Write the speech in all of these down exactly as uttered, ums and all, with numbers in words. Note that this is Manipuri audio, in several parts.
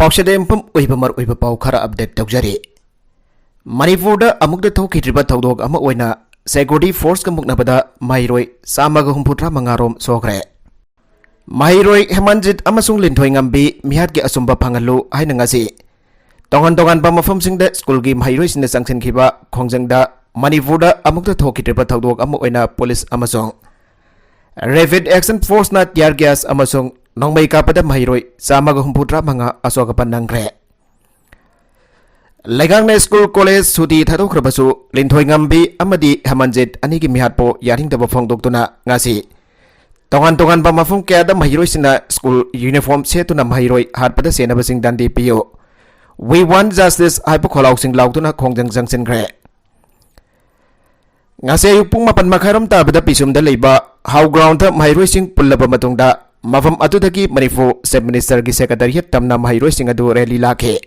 ꯑꯣꯛꯁꯤꯗꯦꯟ ꯄꯨꯝ ꯑꯣꯏꯕ ꯃꯔꯨꯑꯣꯏꯕ ꯄꯥꯎ ꯈꯔ ꯑꯞꯗꯦꯠ ꯇꯧꯖꯔꯤ꯫ ꯃꯅꯤꯄꯨꯔꯗ ꯑꯃꯨꯛꯇ ꯊꯣꯛꯈꯤꯗ꯭ꯔꯤꯕ ꯊꯧꯗꯣꯛ ꯑꯃ ꯑꯣꯏꯅ ꯁꯦꯀ꯭ꯌꯨꯔꯤꯇꯤ ꯐꯣꯔꯁꯀ ꯃꯨꯛꯅꯕꯗ ꯃꯍꯩꯔꯣꯏ ꯆꯥꯝꯃꯒ ꯍꯨꯝꯐꯨꯇꯔꯥ ꯃꯉꯥ ꯔꯣꯝ ꯁꯣꯛꯈ꯭ꯔꯦ꯫ ꯃꯍꯩꯔꯣꯏ ꯍꯦꯃꯟꯖꯤꯠ ꯑꯃꯁꯨꯡ ꯂꯤꯟꯊꯣꯏꯉꯝꯕꯤ ꯃꯤꯍꯥꯠꯀꯤ ꯑꯆꯨꯝꯕ ꯐꯪꯍꯜꯂꯨ ꯍꯥꯏꯅ ꯉꯁꯤ ꯇꯣꯉꯥꯟ ꯇꯣꯉꯥꯟꯕ ꯃꯐꯝꯁꯤꯡꯗ ꯁ꯭ꯀꯨꯜꯒꯤ ꯃꯍꯩꯔꯣꯏꯁꯤꯡꯅ ꯆꯪꯁꯤꯟꯈꯤꯕ ꯈꯣꯡꯖꯪꯗ ꯃꯅꯤꯄꯨꯔꯗ ꯑꯃꯨꯛꯇ ꯊꯣꯛꯈꯤꯗ꯭ꯔꯤꯕ ꯊꯧꯗꯣꯛ ꯑꯃ ꯑꯣꯏꯅ ꯄꯨꯂꯤꯁ ꯑꯃꯁꯨꯡ ꯔꯦꯄꯤꯗ ꯑꯦꯛꯁꯟ ꯐꯣꯔꯁꯅ ꯇꯤꯌꯥꯔ ꯒ꯭ꯌꯥꯁ ꯑꯃꯁꯨꯡ ꯅꯣꯡꯃꯩ ꯀꯥꯞꯄꯗ ꯃꯍꯩꯔꯣꯏ ꯆꯥꯝꯃꯒ ꯍꯨꯝꯐꯨꯇꯔꯥ ꯃꯉꯥ ꯑꯁꯣꯛ ꯑꯄꯟ ꯅꯪꯈ꯭ꯔꯦ꯫ ꯂꯩꯉꯥꯛꯅ ꯁ꯭ꯀꯨꯜ ꯀꯣꯂꯦꯖ ꯁꯨꯇꯤ ꯊꯥꯗꯣꯛꯈ꯭ꯔꯕꯁꯨ, ꯂꯤꯟꯊꯣꯏꯉꯝꯕꯤ ꯑꯃꯗꯤ ꯍꯦꯃꯟꯖꯤꯠ ꯑꯅꯤꯒꯤ ꯃꯤꯍꯥꯠꯄꯨ ꯌꯥꯅꯤꯡꯗꯕ ꯐꯣꯡꯗꯣꯛꯇꯨꯅ ꯉꯁꯤ ꯇꯣꯉꯥꯟ ꯇꯣꯉꯥꯟꯕ ꯃꯐꯝ ꯀꯌꯥꯗ ꯃꯍꯩꯔꯣꯏꯁꯤꯡꯅ ꯁ꯭ꯀꯨꯜ ꯌꯨꯅꯤꯐꯣꯔꯝ ꯁꯦꯠꯇꯨꯅ ꯃꯍꯩꯔꯣꯏ ꯍꯥꯠꯄꯗ ꯆꯦꯟꯅꯕꯁꯤꯡ ꯗꯟꯗꯤ ꯄꯤꯌꯨ, "We want justice" ꯍꯥꯏꯕ ꯈꯣꯜꯂꯥꯎꯁꯤꯡ ꯂꯥꯎꯗꯨꯅ ꯈꯣꯡꯖꯪ ꯆꯪꯁꯤꯟꯈ꯭ꯔꯦ꯫ ꯉꯁꯤ ꯑꯌꯨꯛ ꯄꯨꯡ ꯃꯥꯄꯟ ꯃꯈꯥꯏꯔꯣꯝ ꯇꯥꯕꯗ ꯄꯤꯁꯨꯝꯗ ꯂꯩꯕ ꯍꯥꯎ ꯒ꯭ꯔꯥꯎꯟꯗ ꯃꯍꯩꯔꯣꯏꯁꯤꯡ ꯄꯨꯜꯂꯕ ꯃꯇꯨꯡꯗ, ꯃꯐꯝ ꯑꯗꯨꯗꯒꯤ ꯃꯅꯤꯄꯨꯔ ꯆꯤꯐ ꯃꯤꯅꯤꯁꯇꯔꯒꯤ ꯁꯦꯀ꯭ꯔꯦꯇꯔꯤꯌꯦꯠ ꯇꯝꯅ ꯃꯍꯩꯔꯣꯏꯁꯤꯡ ꯑꯗꯨ ꯔꯦꯂꯤ ꯂꯥꯛꯈꯤ꯫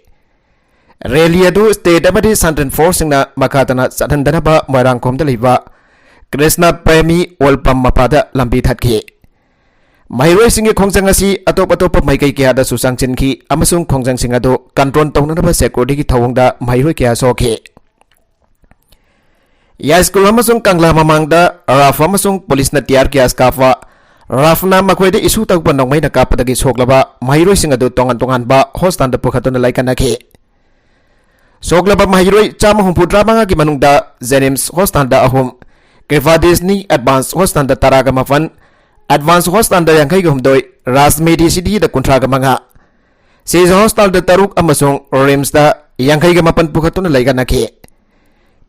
ꯔꯦꯂꯤ ꯑꯗꯨ ꯁ꯭ꯇꯦꯠ ꯑꯃꯗꯤ ꯁꯦꯟꯇ꯭ꯔꯦꯜ ꯐꯣꯔꯁꯁꯤꯡꯅ ꯃꯈꯥ ꯇꯥꯅ ꯆꯠꯍꯟꯗꯅꯕ ꯃꯣꯏꯔꯥꯡꯈꯣꯝꯗ ꯂꯩꯕ ꯀ꯭ꯔꯤꯁꯅ ꯄ꯭ꯔꯦꯃꯤ ꯑꯣꯜ ꯄꯝ ꯃꯄꯥꯗ ꯂꯝꯕꯤ ꯊꯠꯈꯤ꯫ ꯃꯍꯩꯔꯣꯏꯁꯤꯡꯒꯤ ꯈꯣꯡꯖꯪ ꯑꯁꯤ ꯑꯇꯣꯞ ꯑꯇꯣꯞꯄ ꯃꯥꯏꯀꯩ ꯀꯌꯥꯗꯁꯨ ꯆꯪꯁꯤꯟꯈꯤ ꯑꯃꯁꯨꯡ ꯈꯣꯡꯖꯪꯁꯤꯡ ꯑꯗꯨ ꯀꯟꯇ꯭ꯔꯣꯜ ꯇꯧꯅꯅꯕ ꯁꯦꯀ꯭ꯌꯨꯔꯤꯇꯤꯒꯤ ꯊꯧꯑꯣꯡꯗ ꯃꯍꯩꯔꯣꯏ ꯀꯌꯥ ꯁꯣꯛꯈꯤ꯫ ꯌꯥꯏꯁ꯭ꯀꯨꯜ ꯑꯃꯁꯨꯡ ꯀꯪꯂꯥ ꯃꯃꯥꯡꯗ ꯔꯥꯐ ꯑꯃꯁꯨꯡ ꯄꯨꯂꯤꯁꯅ ꯇꯤꯌꯥꯔ ꯒ꯭ꯌꯥꯁ ꯀꯥꯞꯄ, ꯔꯥꯐꯅ ꯃꯈꯣꯏꯗ ꯏꯁꯨ ꯇꯧꯕ ꯅꯣꯡꯃꯩꯅ ꯀꯥꯞꯄꯗꯒꯤ ꯁꯣꯛꯂꯕ ꯃꯍꯩꯔꯣꯏꯁꯤꯡ ꯑꯗꯨ ꯇꯣꯉꯥꯟ ꯇꯣꯉꯥꯟꯕ ꯍꯣꯁꯄꯤꯇꯥꯜꯗ ꯄꯨꯈꯠꯇꯨꯅ ꯂꯥꯏꯀꯠꯅꯈꯤ꯫ ꯁꯣꯛꯂꯕ ꯃꯍꯩꯔꯣꯏ ꯆꯥꯝꯃ ꯍꯨꯝꯐꯨꯇꯔꯥ ꯃꯉꯥꯒꯤ ꯃꯅꯨꯡꯗ ꯖꯦꯅꯤꯝꯁ ꯍꯣꯁꯄꯤꯇꯥꯜꯗ ꯑꯍꯨꯝ, ꯀ꯭ꯔꯤꯄꯥ ꯗꯤꯁꯅꯤ ꯑꯦꯗꯚꯥꯟꯁ ꯍꯣꯁꯄꯤꯇꯥꯜꯗ ꯇꯔꯥꯒ ꯃꯥꯄꯟ, ꯑꯦꯗꯚꯥꯟꯁ ꯍꯣꯁꯄꯤꯇꯥꯜꯗ ꯌꯥꯡꯈꯩꯒ ꯍꯨꯝꯗꯣꯏ, ꯔꯥꯖꯃꯦꯗꯤ ꯁꯤꯇꯤꯗ ꯀꯨꯟꯊ꯭ꯔꯥꯒ ꯃꯉꯥ, ꯁꯤꯖ ꯍꯣꯁꯄꯤꯇꯥꯜꯗ ꯇꯔꯨꯛ ꯑꯃꯁꯨꯡ ꯔꯤꯝꯁꯇ ꯌꯥꯡꯈꯩꯒ ꯃꯥꯄꯟ ꯄꯨꯈꯠꯇꯨꯅ ꯂꯩꯉꯥꯛꯅꯈꯤ꯫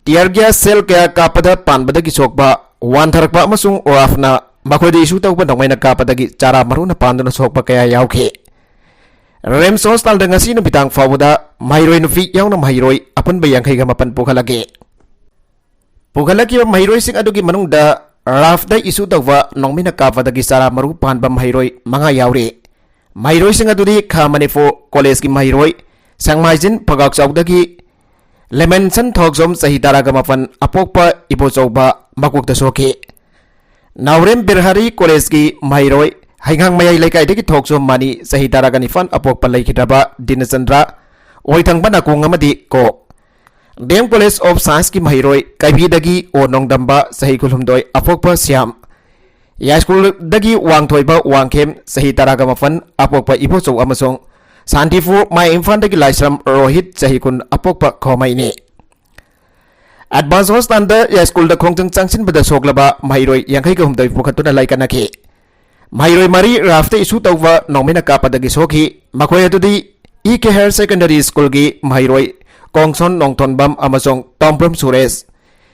ꯇꯤꯌꯔ ꯒ꯭ꯌꯥꯁ ꯁꯦꯜ ꯀꯌꯥ ꯀꯥꯞꯄꯗ ꯄꯥꯟꯕꯗꯒꯤ ꯁꯣꯛꯄ, ꯋꯥꯟꯊꯔꯛꯄ ꯑꯃꯁꯨꯡ ꯔꯥꯐꯅ ꯃꯈꯣꯏꯗ ꯏꯁꯨ ꯇꯧꯕ ꯅꯣꯡꯃꯩꯅ ꯀꯥꯞꯄꯗꯒꯤ ꯆꯥꯔꯥ ꯃꯔꯨꯅ ꯄꯥꯟꯗꯨꯅ ꯁꯣꯛꯄ ꯀꯌꯥ ꯌꯥꯎꯈꯤ꯫ ꯔꯤꯝꯁ ꯍꯣꯁꯄꯤꯇꯥꯜꯗ ꯉꯁꯤ ꯅꯨꯃꯤꯗꯥꯡ ꯐꯥꯎꯕꯗ ꯃꯍꯩꯔꯣꯏ ꯅꯨꯄꯤ ꯌꯥꯎꯅ ꯃꯍꯩꯔꯣꯏ ꯑꯄꯨꯟꯕ ꯌꯥꯡꯈꯩꯒ ꯃꯥꯄꯟ ꯄꯨꯈꯠꯂꯛꯈꯤ꯫ ꯄꯨꯈꯠꯂꯛꯈꯤꯕ ꯃꯍꯩꯔꯣꯏꯁꯤꯡ ꯑꯗꯨꯒꯤ ꯃꯅꯨꯡꯗ ꯔꯥꯐꯇ ꯏꯁꯨ ꯇꯧꯕ ꯅꯣꯡꯃꯩꯅ ꯀꯥꯞꯄꯗꯒꯤ ꯆꯥꯔꯥ ꯃꯔꯨ ꯄꯥꯟꯕ ꯃꯍꯩꯔꯣꯏ ꯃꯉꯥ ꯌꯥꯎꯔꯤ꯫ ꯃꯍꯩꯔꯣꯏꯁꯤꯡ ꯑꯗꯨꯗꯤ ꯈꯥ ꯃꯅꯤꯄꯨꯔ ꯀꯣꯂꯦꯖꯀꯤ ꯃꯍꯩꯔꯣꯏ ꯁꯪꯃꯥꯏꯖꯤꯟ ꯄꯒꯥꯛꯆꯥꯎꯗꯒꯤ ꯂꯦꯃꯦꯟꯁꯟ ꯊꯣꯛꯖꯣꯝ ꯆꯍꯤ ꯇꯔꯥꯒ ꯃꯥꯄꯟ ꯑꯄꯣꯛꯄ ꯏꯕꯣꯆꯧꯕ ꯃꯀꯣꯛꯇ ꯁꯣꯛꯈꯤ꯫ ꯅꯥꯎꯔꯦꯝ ꯕꯤꯔꯍꯥꯔꯤ ꯀꯣꯂꯦꯖꯀꯤ ꯃꯍꯩꯔꯣꯏ ꯍꯩꯉꯥꯡ ꯃꯌꯥꯏ ꯂꯩꯀꯥꯏꯗꯒꯤ ꯊꯣꯛꯆꯣꯝ ꯃꯅꯤ, ꯆꯍꯤ ꯇꯔꯥꯒ ꯅꯤꯄꯥꯟ, ꯑꯄꯣꯛꯄ ꯂꯩꯈꯤꯗ꯭ꯔꯕ ꯗꯤꯅꯆꯟꯗ꯭ꯔ, ꯑꯣꯏꯊꯪꯕ ꯅꯥꯀꯣꯡ ꯑꯃꯗꯤ ꯀꯣꯛ꯫ ꯗꯤ ꯑꯦꯝ College of Scienceꯀꯤ ꯃꯍꯩꯔꯣꯏ ꯀꯩꯕꯤꯗꯒꯤ ꯑꯣ ꯅꯣꯡꯗꯝꯕ, ꯆꯍꯤ ꯀꯨꯟꯍꯨꯝꯗꯣꯏ, ꯑꯄꯣꯛꯄ ꯁ꯭ꯌꯥꯝ꯫ ꯌꯥꯏꯁ꯭ꯀꯨꯜꯗꯒꯤ ꯋꯥꯡꯊꯣꯏꯕ ꯋꯥꯡꯈꯦꯝ, ꯆꯍꯤ ꯇꯔꯥꯒ ꯃꯥꯄꯟ, ꯑꯄꯣꯛꯄ ꯏꯕꯣꯆꯧ ꯑꯃꯁꯨꯡ ꯁꯥꯟꯇꯤꯄꯨꯔ ꯃꯥꯏ ꯏꯝꯐꯥꯜꯗꯒꯤ ꯂꯥꯏꯁ꯭ꯔꯝ ꯔꯣꯍꯤꯠ, ꯆꯍꯤ ꯀꯨꯟ, ꯑꯄꯣꯛꯄ ꯈꯣꯃꯩꯅꯤ꯫ ꯑꯦꯗꯚꯥꯟꯁ ꯍꯣꯁꯇꯥꯟꯗ ꯌꯥꯏꯁ꯭ꯀꯨꯜꯗ ꯈꯣꯡꯖꯪ ꯆꯪꯁꯤꯟꯕꯗ ꯁꯣꯛꯂꯕ ꯃꯍꯩꯔꯣꯏ ꯌꯥꯡꯈꯩꯒ ꯍꯨꯝꯗꯣꯏ ꯄꯨꯈꯠꯇꯨꯅ ꯂꯥꯏꯀꯠꯅꯈꯤ꯫ ꯃꯍꯩꯔꯣꯏ ꯃꯔꯤ ꯔꯥꯐꯇ ꯏꯁꯨ ꯇꯧꯕ ꯅꯣꯡꯃꯩꯅ ꯀꯥꯞꯄꯗꯒꯤ ꯁꯣꯛꯈꯤ꯫ ꯃꯈꯣꯏ ꯑꯗꯨꯗꯤ ꯏ ꯀꯦ Higher Secondary Schoolꯒꯤ ꯃꯍꯩꯔꯣꯏ ꯀꯣꯡꯁꯣꯟ ꯅꯣꯡꯊꯣꯟꯕꯝ ꯑꯃꯁꯨꯡ ꯇꯣꯝꯕ꯭ꯔꯝ ꯁꯨꯔꯦꯁ,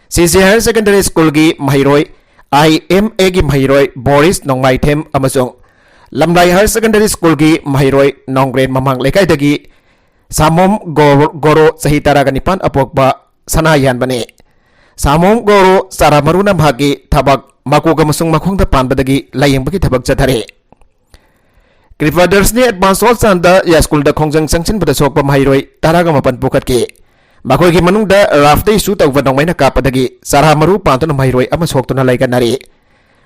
ꯁꯤ ꯁꯤ Higher Secondary Schoolꯒꯤ ꯃꯍꯩꯔꯣꯏ, ꯑꯥꯏ ꯑꯦꯝ ꯑꯦꯒꯤ ꯃꯍꯩꯔꯣꯏ ꯕꯣꯔꯤꯁ ꯅꯣꯡꯃꯥꯏꯊꯦꯝ ꯑꯃꯁꯨꯡ ꯂꯝꯂꯥꯏ Higher Secondary Schoolꯒꯤ ꯃꯍꯩꯔꯣꯏ ꯅꯣꯡꯒ꯭ꯔꯦꯟ ꯃꯃꯥꯡ ꯂꯩꯀꯥꯏꯗꯒꯤ ꯁꯥꯃꯣꯝ ꯒꯣ-, ꯒꯣꯔꯣ, ꯆꯍꯤ ꯇꯔꯥꯒ ꯅꯤꯄꯥꯟ, ꯑꯄꯣꯛꯄ ꯁꯅꯥ ꯌꯥꯟꯕꯅꯤ꯫ ꯁꯥꯃꯣꯝ ꯒꯣꯔꯣ ꯆꯥꯔꯥ ꯃꯔꯨꯅ ꯃꯍꯥꯛꯀꯤ ꯊꯕꯛ ꯃꯀꯣꯛ ꯑꯃꯁꯨꯡ ꯃꯈꯣꯡꯗ ꯄꯥꯟꯕꯗꯒꯤ ꯂꯥꯌꯦꯡꯕꯒꯤ ꯊꯕꯛ ꯆꯠꯊꯔꯤ꯫ ꯀ꯭ꯔꯤꯄꯥꯗꯔꯁꯅꯤ ꯑꯦꯗꯚꯥꯟꯁ ꯍꯣꯁꯇꯥꯟꯗ ꯌꯥꯏꯁ꯭ꯀꯨꯜꯗ ꯈꯣꯡꯖꯪ ꯆꯪꯁꯤꯟꯕꯗ ꯁꯣꯛꯄ ꯃꯍꯩꯔꯣꯏ ꯇꯔꯥꯒ ꯃꯥꯄꯟ ꯄꯨꯈꯠꯈꯤ꯫ ꯃꯈꯣꯏꯒꯤ ꯃꯅꯨꯡꯗ ꯔꯥꯐꯇ ꯏꯁꯨ ꯇꯧꯕ ꯅꯣꯡꯃꯩꯅ ꯀꯥꯞꯄꯗꯒꯤ ꯆꯥꯔꯥ ꯃꯔꯨ ꯄꯥꯟꯗꯨꯅ ꯃꯍꯩꯔꯣꯏ ꯑꯃ ꯁꯣꯛꯇꯨꯅ ꯂꯥꯏꯀꯠꯅꯔꯤ꯫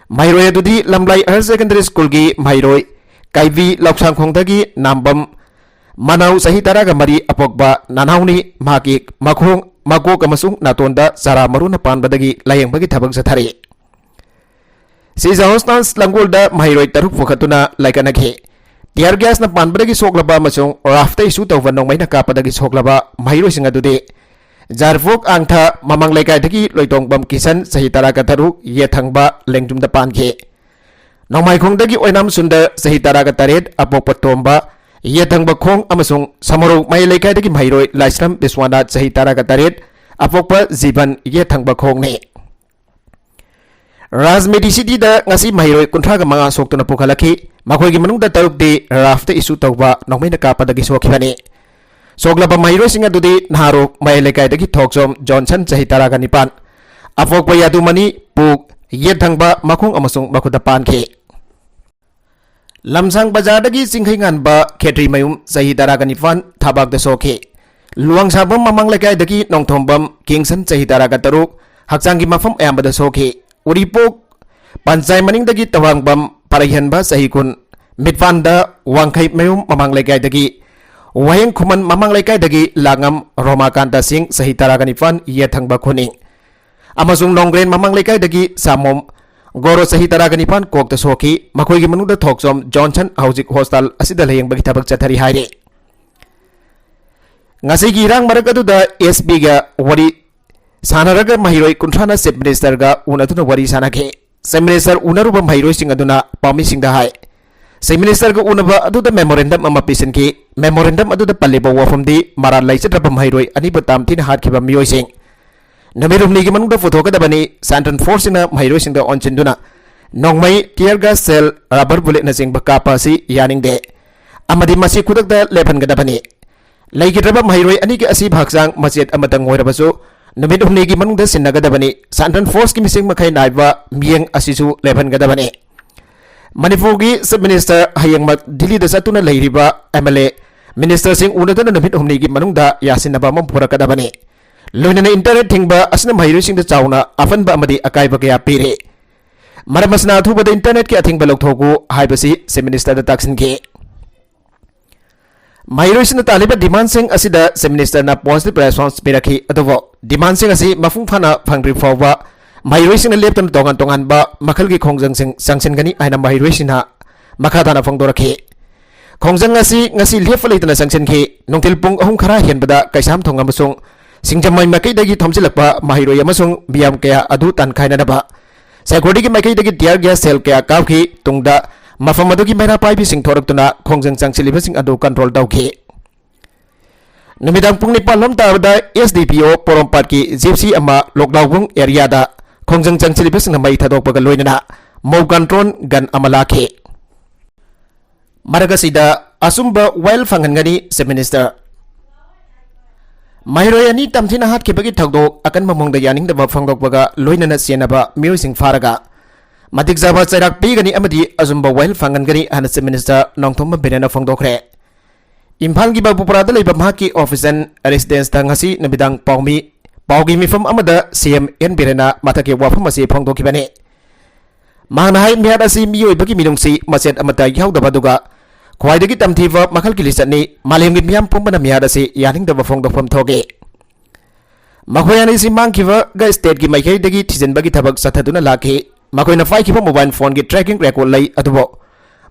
ꯃꯍꯩꯔꯣꯏ ꯑꯗꯨꯗꯤ ꯂꯝꯂꯥꯏ Higher Secondary Schoolꯒꯤ ꯃꯍꯩꯔꯣꯏ ꯀꯥꯏꯕꯤ ꯂꯧꯁꯥꯡꯈꯣꯡꯗꯒꯤ ꯅꯥꯝꯕꯝ ꯃꯅꯥꯎ, ꯆꯍꯤ ꯇꯔꯥꯒ ꯃꯔꯤ, ꯑꯄꯣꯛꯄ ꯅꯅꯥꯎꯅꯤ꯫ ꯃꯍꯥꯛꯀꯤ ꯃꯈꯣꯡ, ꯃꯀꯣꯛ ꯑꯃꯁꯨꯡ ꯅꯥꯇꯣꯟꯗ ꯆꯥꯔꯥ ꯃꯔꯨꯅ ꯄꯥꯟꯕꯗꯒꯤ ꯂꯥꯌꯦꯡꯕꯒꯤ ꯊꯕꯛ ꯆꯠꯊꯔꯤ꯫ ꯁꯤ ꯖꯤ ꯍꯣꯁꯇꯥꯟ ꯂꯪꯒꯣꯜꯗ ꯃꯍꯩꯔꯣꯏ ꯇꯔꯨꯛ ꯄꯨꯈꯠꯇꯨꯅ ꯂꯥꯏꯀꯠꯅꯈꯤ꯫ ꯇꯤꯌꯔ ꯒ꯭ꯌꯥꯁꯅ ꯄꯥꯟꯕꯗꯒꯤ ꯁꯣꯛꯂꯕ ꯑꯃꯁꯨꯡ ꯔꯥꯐꯇ ꯏꯁꯨ ꯇꯧꯕ ꯅꯣꯡꯃꯩꯅ ꯀꯥꯞꯄꯗꯒꯤ ꯁꯣꯛꯂꯕ ꯃꯍꯩꯔꯣꯏꯁꯤꯡ ꯑꯗꯨꯗꯤ ꯖꯥꯔꯐꯣꯛ ꯑꯥꯡꯊꯥ, ꯃꯃꯥꯡ ꯂꯩꯀꯥꯏꯗꯒꯤ ꯂꯣꯏꯇꯣꯡꯕꯝ ꯀꯤꯁꯟ, ꯆꯍꯤ ꯇꯔꯥꯒ ꯇꯔꯨꯛ, ꯌꯦꯠꯊꯪꯕ ꯂꯦꯡꯖꯨꯝꯗ ꯄꯥꯟꯈꯤ꯫ ꯅꯣꯡꯃꯥꯏꯈꯣꯡꯗꯒꯤ ꯑꯣꯏꯅꯥꯝ ꯁꯨꯟꯗꯔ, ꯆꯍꯤ ꯇꯔꯥꯒ ꯇꯔꯦꯠ, ꯑꯄꯣꯛꯄ ꯇꯣꯝꯕ, ꯌꯦꯠꯊꯪꯕ ꯈꯣꯡ, ꯑꯃꯁꯨꯡ ꯁꯃꯔꯧ ꯃꯌꯥꯏ ꯂꯩꯀꯥꯏꯗꯒꯤ ꯃꯍꯩꯔꯣꯏ ꯂꯥꯏꯁ꯭ꯔꯝ ꯕꯤꯁ꯭ꯋꯥꯅꯥꯊ, ꯆꯍꯤ ꯇꯔꯥꯒ ꯇꯔꯦꯠ, ꯑꯄꯣꯛꯄ ꯖꯤꯕꯟ, ꯌꯦꯠꯊꯪꯕ ꯈꯣꯡꯅꯤ꯫ ꯔꯥꯖꯃꯦꯗꯤꯁꯤꯇꯤꯗ ꯉꯁꯤ ꯃꯍꯩꯔꯣꯏ ꯀꯨꯟꯊ꯭ꯔꯥꯒ ꯃꯉꯥ ꯁꯣꯛꯇꯨꯅ ꯄꯨꯈꯠꯂꯛꯈꯤ꯫ ꯃꯈꯣꯏꯒꯤ ꯃꯅꯨꯡꯗ ꯇꯔꯨꯛꯇꯤ ꯔꯥꯐꯇ ꯏꯁꯨ ꯇꯧꯕ ꯅꯣꯡꯃꯩꯅ ꯀꯥꯞꯄꯗꯒꯤ ꯁꯣꯛꯈꯤꯕꯅꯤ꯫ ꯁꯣꯛꯂꯕ ꯃꯍꯩꯔꯣꯏꯁꯤꯡ ꯑꯗꯨꯗꯤ ꯅꯍꯥꯔꯣꯛ ꯃꯌꯥꯏ ꯂꯩꯀꯥꯏꯗꯒꯤ ꯊꯣꯛꯆꯣꯝ ꯖꯣꯟꯁꯟ, ꯆꯍꯤ ꯇꯔꯥꯒ ꯅꯤꯄꯥꯟ, ꯑꯄꯣꯛꯄ ꯌꯥꯗꯨꯃꯅꯤ, ꯄꯨꯛ, ꯌꯦꯠ ꯊꯪꯕ, ꯃꯈꯣꯡ ꯑꯃꯁꯨꯡ ꯃꯈꯨꯠꯇ ꯄꯥꯟꯈꯤ꯫ ꯂꯝꯁꯥꯡ ꯕꯖꯥꯔꯗꯒꯤ ꯆꯤꯡꯈꯩꯉꯥꯟꯕ ꯈꯦꯇ꯭ꯔꯤꯃꯌꯨꯝ, ꯆꯍꯤ ꯇꯔꯥꯒ ꯅꯤꯄꯥꯟ, ꯊꯕꯥꯛꯇ ꯁꯣꯛꯈꯤ꯫ ꯂꯨꯋꯥꯡꯁꯥꯕꯝ ꯃꯃꯥꯡ ꯂꯩꯀꯥꯏꯗꯒꯤ ꯅꯣꯡꯊꯣꯝꯕꯝ ꯀꯤꯡꯁꯟ, ꯆꯍꯤ ꯇꯔꯥꯒ ꯇꯔꯨꯛ, ꯍꯛꯆꯥꯡꯒꯤ ꯃꯐꯝ ꯑꯌꯥꯝꯕꯗ ꯁꯣꯛꯈꯤ꯫ ꯎꯔꯤꯄꯣꯛ ꯄꯟꯆꯥꯏ ꯃꯅꯤꯡꯗꯒꯤ ꯇꯋꯥꯡꯕꯝ ꯄꯔꯩꯍꯟꯕ ꯆꯍꯤ ꯀꯨꯟ, ꯃꯤꯠꯄꯥꯟꯗ ꯋꯥꯡꯈꯩ ꯃꯌꯨꯝ ꯃꯃꯥꯡ ꯂꯩꯀꯥꯏꯗꯒꯤ, ꯋꯥꯍꯦꯡ ꯈꯨꯃꯟ ꯃꯃꯥꯡ ꯂꯩꯀꯥꯏꯗꯒꯤ ꯂꯥꯡꯉꯝ ꯔꯣꯃꯥꯀꯥꯟꯇ ꯁꯤꯡ ꯆꯍꯤ ꯇꯔꯥꯒ ꯅꯤꯄꯥꯟ ꯌꯦꯠ ꯊꯪꯕ ꯈꯨꯅꯤꯡ, ꯑꯃꯁꯨꯡ ꯅꯣꯡꯒ꯭ꯔꯦꯟ ꯃꯃꯥꯡ ꯂꯩꯀꯥꯏꯗꯒꯤ ꯁꯥꯃꯣꯝ ꯒꯣꯔꯣ ꯆꯍꯤ ꯇꯔꯥꯒ ꯅꯤꯄꯥꯟ ꯀꯣꯛꯇ ꯁꯣꯛꯈꯤ꯫ ꯃꯈꯣꯏꯒꯤ ꯃꯅꯨꯡꯗ ꯊꯣꯛꯆꯣꯝ ꯖꯣꯟꯁꯟ ꯍꯧꯖꯤꯛ ꯍꯣꯁꯄꯤꯇꯥꯜ ꯑꯁꯤꯗ ꯂꯥꯌꯦꯡꯕꯒꯤ ꯊꯕꯛ ꯆꯠꯊꯔꯤ ꯍꯥꯏꯔꯤ꯫ ꯉꯁꯤꯒꯤ ꯏꯔꯥꯡ ꯃꯔꯛ ꯑꯗꯨꯗ ꯑꯦꯁ ꯄꯤꯒ ꯋꯥꯔꯤ ꯁꯥꯟꯅꯔꯒ ꯃꯍꯩꯔꯣꯏ ꯀꯨꯟꯊ꯭ꯔꯥꯅ ꯆꯤꯐ ꯃꯤꯅꯤꯁꯇꯔꯒ ꯎꯅꯗꯨꯅ ꯋꯥꯔꯤ ꯁꯥꯟꯅꯈꯤ꯫ ꯆꯤꯐ ꯃꯤꯅꯤꯁꯇꯔ ꯎꯅꯔꯨꯕ ꯃꯍꯩꯔꯣꯏꯁꯤꯡ ꯑꯗꯨꯅ ꯄꯥꯎꯃꯤꯁꯤꯡꯗ ꯍꯥꯏ, ꯆꯤꯐ ꯃꯤꯅꯤꯁꯇꯔꯒ ꯎꯅꯕ ꯑꯗꯨꯗ ꯃꯦꯃꯣꯔꯦꯟꯗꯝ ꯑꯃ ꯄꯤꯁꯤꯟꯈꯤ꯫ ꯃꯦꯃꯣꯔꯦꯟꯗꯝ ꯑꯗꯨꯗ ꯄꯜꯂꯤꯕ ꯋꯥꯐꯝꯗꯤ ꯃꯔꯥꯜ ꯂꯩꯖꯗ꯭ꯔꯕ ꯃꯍꯩꯔꯣꯏ ꯑꯅꯤꯕꯨ ꯇꯝꯊꯤꯅ ꯍꯥꯠꯈꯤꯕ ꯃꯤꯑꯣꯏꯁꯤꯡ ꯅꯨꯃꯤꯠ ꯍꯨꯝꯅꯤꯒꯤ ꯃꯅꯨꯡꯗ ꯄꯨꯊꯣꯛꯀꯗꯕꯅꯤ꯫ ꯁꯦꯟꯇ꯭ꯔꯦꯜ ꯐꯣꯔꯁꯁꯤꯡꯅ ꯃꯍꯩꯔꯣꯏꯁꯤꯡꯗ ꯑꯣꯟꯁꯤꯟꯗꯨꯅ ꯅꯣꯡꯃꯩ, tear gas shell, rubber bulletꯅꯆꯤꯡꯕ ꯀꯥꯞꯄ ꯑꯁꯤ ꯌꯥꯅꯤꯡꯗꯦ ꯑꯃꯗꯤ ꯃꯁꯤ ꯈꯨꯗꯛꯇ ꯂꯦꯞꯍꯟꯒꯗꯕꯅꯤ꯫ ꯂꯩꯈꯤꯗ꯭ꯔꯕ ꯃꯍꯩꯔꯣꯏ ꯑꯅꯤꯒꯤ ꯑꯁꯤꯕ ꯍꯛꯆꯥꯡ ꯃꯆꯦꯠ ꯑꯃꯇꯪ ꯑꯣꯏꯔꯕꯁꯨ ꯅꯨꯃꯤꯠ ꯍꯨꯝꯅꯤꯒꯤ ꯃꯅꯨꯡꯗ ꯁꯤꯟꯅꯒꯗꯕꯅꯤ꯫ ꯁꯦꯟꯇ꯭ꯔꯦꯜ ꯐꯣꯔꯁꯀꯤ ꯃꯤꯁꯤꯡ ꯃꯈꯩ ꯅꯥꯏꯕ ꯃꯤꯠꯌꯦꯡ ꯑꯁꯤꯁꯨ ꯂꯦꯞꯍꯟꯒꯗꯕꯅꯤ꯫ ꯃꯅꯤꯄꯨꯔꯒꯤ ꯆꯤꯐ ꯃꯤꯅꯤꯁꯇꯔ ꯍꯌꯦꯡꯃꯛ ꯗꯤꯜꯂꯤꯗ ꯆꯠꯇꯨꯅ ꯂꯩꯔꯤꯕ ꯑꯦꯝ ꯑꯦꯜ ꯑꯦ, ꯃꯤꯅꯤꯁꯇꯔꯁꯤꯡ ꯎꯅꯗꯨꯅ ꯅꯨꯃꯤꯠ ꯍꯨꯝꯅꯤꯒꯤ ꯃꯅꯨꯡꯗ ꯌꯥꯁꯤꯟꯅꯕ ꯑꯃ ꯄꯨꯔꯛꯀꯗꯕꯅꯤ꯫ ꯂꯣꯏꯅꯅ ꯏꯟꯇꯔꯅꯦꯠ ꯊꯤꯡꯕ ꯑꯁꯤꯅ ꯃꯍꯩꯔꯣꯏꯁꯤꯡꯗ ꯆꯥꯎꯅ ꯑꯄꯟꯕ ꯑꯃꯗꯤ ꯑꯀꯥꯏꯕ ꯀꯌꯥ ꯄꯤꯔꯤ꯫ ꯃꯔꯝ ꯑꯁꯤꯅ ꯑꯊꯨꯕꯗ ꯏꯟꯇꯔꯅꯦꯠꯀꯤ ꯑꯊꯤꯡꯕ ꯂꯧꯊꯣꯛꯎ ꯍꯥꯏꯕꯁꯤ ꯆꯤꯐ ꯃꯤꯅꯤꯁꯇꯔꯗ ꯇꯥꯛꯁꯤꯟꯈꯤ꯫ ꯃꯍꯩꯔꯣꯏꯁꯤꯡꯅ ꯇꯥꯜꯂꯤꯕ ꯗꯤꯃꯥꯟꯁꯤꯡ ꯑꯁꯤꯗ ꯆꯤꯐ ꯃꯤꯅꯤꯁꯇꯔꯅ ꯄꯣꯖꯤꯇꯤꯚ ꯔꯦꯁꯄꯣꯟꯁ ꯄꯤꯔꯛꯈꯤ꯫ ꯑꯗꯨꯕꯨ ꯗꯤꯃꯥꯟꯁꯤꯡ ꯑꯁꯤ ꯃꯄꯨꯡ ꯐꯥꯅ ꯐꯪꯗ꯭ꯔꯤ ꯐꯥꯎꯕ ꯃꯍꯩꯔꯣꯏꯁꯤꯡꯅ ꯂꯦꯞꯇꯅ ꯇꯣꯉꯥꯟ ꯇꯣꯉꯥꯟꯕ ꯃꯈꯜꯒꯤ ꯈꯣꯡꯖꯪꯁꯤꯡ ꯆꯪꯁꯤꯟꯒꯅꯤ ꯍꯥꯏꯅ ꯃꯍꯩꯔꯣꯏꯁꯤꯡꯅ ꯃꯈꯥ ꯇꯥꯅ ꯐꯣꯡꯗꯣꯔꯛꯈꯤ꯫ ꯈꯣꯡꯖꯪ ꯑꯁꯤ ꯉꯁꯤ ꯂꯦꯞꯄ ꯂꯩꯇꯅ ꯆꯪꯁꯤꯟꯈꯤ꯫ ꯅꯨꯡꯊꯤꯜ ꯄꯨꯡ ꯑꯍꯨꯝ ꯈꯔ ꯍꯦꯟꯕꯗ ꯀꯩꯁꯥꯝꯊꯣꯡ ꯑꯃꯁꯨꯡ ꯁꯤꯡꯖꯃꯩ ꯃꯥꯏꯀꯩꯗꯒꯤ ꯊꯣꯝꯖꯤꯜꯂꯛꯄ ꯃꯍꯩꯔꯣꯏ ꯑꯃꯁꯨꯡ ꯃꯤꯌꯥꯝ ꯀꯌꯥ ꯑꯗꯨ ꯇꯥꯟꯈꯥꯏꯅꯅꯕ ꯁꯦꯀ꯭ꯌꯨꯔꯤꯇꯤꯒꯤ ꯃꯥꯏꯀꯩꯗꯒꯤ tear gas shell ꯀꯌꯥ ꯀꯥꯞꯈꯤ꯫ ꯇꯨꯡꯗ ꯃꯐꯝ ꯑꯗꯨꯒꯤ ꯃꯩꯔꯥ ꯄꯥꯏꯕꯤꯁꯤꯡ ꯊꯣꯔꯛꯇꯨꯅ ꯈꯣꯡꯖꯪ ꯆꯪꯁꯤꯜꯂꯤꯕꯁꯤꯡ ꯑꯗꯨ ꯀꯟꯇ꯭ꯔꯣꯜ ꯇꯧꯈꯤ꯫ ꯅꯨꯃꯤꯗꯥꯡ ꯄꯨꯡ ꯅꯤꯄꯥꯟ ꯂꯣꯝ ꯇꯥꯕꯗ ꯑꯦꯁ ꯗꯤ ꯄꯤ ꯑꯣ ꯄꯣꯔꯣꯝꯄꯥꯠꯀꯤ ꯖꯤꯞꯁꯤ ꯑꯃ ꯂꯣꯛꯂꯥꯎꯕꯨꯡ ꯑꯦꯔꯤꯌꯥꯗ ꯈꯣꯡꯖꯪ ꯆꯪꯁꯤꯜꯂꯤꯕꯁꯤꯡꯅ ꯃꯩ ꯊꯥꯗꯣꯛꯄꯒ ꯂꯣꯏꯅꯅ ꯃꯧ ꯀꯟꯇ꯭ꯔꯣꯜ ꯒꯟ ꯑꯃ ꯂꯥꯛꯈꯤ꯫ ꯃꯔꯛ ꯑꯁꯤꯗ ꯑꯆꯨꯝꯕ ꯋꯥꯌꯦꯜ ꯐꯪꯍꯟꯒꯅꯤ ꯆꯤꯐ ꯃꯤꯅꯤꯁꯇꯔ꯫ ꯃꯍꯩꯔꯣꯏ ꯑꯅꯤ ꯇꯝꯊꯤꯅ ꯍꯥꯠꯈꯤꯕꯒꯤ ꯊꯧꯗꯣꯛ ꯑꯀꯟꯕ ꯃꯑꯣꯡꯗ ꯌꯥꯅꯤꯡꯗꯕ ꯐꯣꯡꯗꯣꯛꯄꯒ ꯂꯣꯏꯅꯅ ꯆꯦꯟꯅꯕ ꯃꯤꯑꯣꯏꯁꯤꯡ ꯐꯥꯔꯒ ꯃꯇꯤꯛ ꯆꯥꯕ ꯆꯩꯔꯥꯛ ꯄꯤꯒꯅꯤ ꯑꯃꯗꯤ ꯑꯆꯨꯝꯕ ꯋꯥꯌꯦꯜ ꯐꯪꯍꯟꯒꯅꯤ ꯍꯥꯏꯅ ꯆꯤꯐ ꯃꯤꯅꯤꯁꯇꯔ ꯅꯣꯡꯊꯣꯝꯕꯝ ꯕꯤꯔꯦꯟꯅ ꯐꯣꯡꯗꯣꯛꯈ꯭ꯔꯦ꯫ ꯏꯝꯐꯥꯜꯒꯤ ꯕꯥꯕꯨꯄꯨꯔꯥꯗ ꯂꯩꯕ ꯃꯍꯥꯛꯀꯤ ꯑꯣꯐꯤꯁꯤꯌꯦꯜ ꯔꯦꯁꯤꯗꯦꯟꯁꯇ ꯉꯁꯤ ꯅꯨꯃꯤꯗꯥꯡ ꯄꯥꯎꯃꯤ, ꯄꯥꯎꯒꯤ ꯃꯤꯐꯝ ꯑꯃꯗ ꯁꯤ ꯑꯦꯝ ꯑꯦꯟ ꯕꯤꯔꯦꯟꯅ ꯃꯊꯛꯀꯤ ꯋꯥꯐꯝ ꯑꯁꯤ ꯐꯣꯡꯗꯣꯛꯈꯤꯕꯅꯤ꯫ ꯃꯍꯥꯛꯅ ꯍꯥꯏ, ꯃꯤꯍꯥꯠ ꯑꯁꯤ ꯃꯤꯑꯣꯏꯕꯒꯤ ꯃꯤꯅꯨꯡꯁꯤ ꯃꯆꯦꯠ ꯑꯃꯠꯇ ꯌꯥꯎꯗꯕ ꯑꯗꯨꯒ ꯈ꯭ꯋꯥꯏꯗꯒꯤ ꯇꯝꯊꯤꯕ ꯃꯈꯜꯒꯤ ꯂꯤꯆꯠꯅꯤ꯫ ꯃꯥꯂꯦꯝꯒꯤ ꯃꯤꯌꯥꯝ ꯄꯨꯝꯕꯅ ꯃꯤꯍꯥꯠ ꯑꯁꯤ ꯌꯥꯅꯤꯡꯗꯕ ꯐꯣꯡꯗꯣꯛꯐꯝ ꯊꯣꯛꯏ꯫ ꯃꯈꯣꯏ ꯑꯅꯤꯁꯤ ꯃꯥꯡꯈꯤꯕꯒ stateꯀꯤ ꯃꯥꯏꯀꯩꯗꯒꯤ ꯊꯤꯖꯤꯟꯕꯒꯤ ꯊꯕꯛ ꯆꯠꯊꯗꯨꯅ ꯂꯥꯛꯈꯤ꯫ ꯃꯈꯣꯏꯅ ꯄꯥꯏꯈꯤꯕ mobile phoneꯒꯤ tracking record ꯂꯩ, ꯑꯗꯨꯕꯨ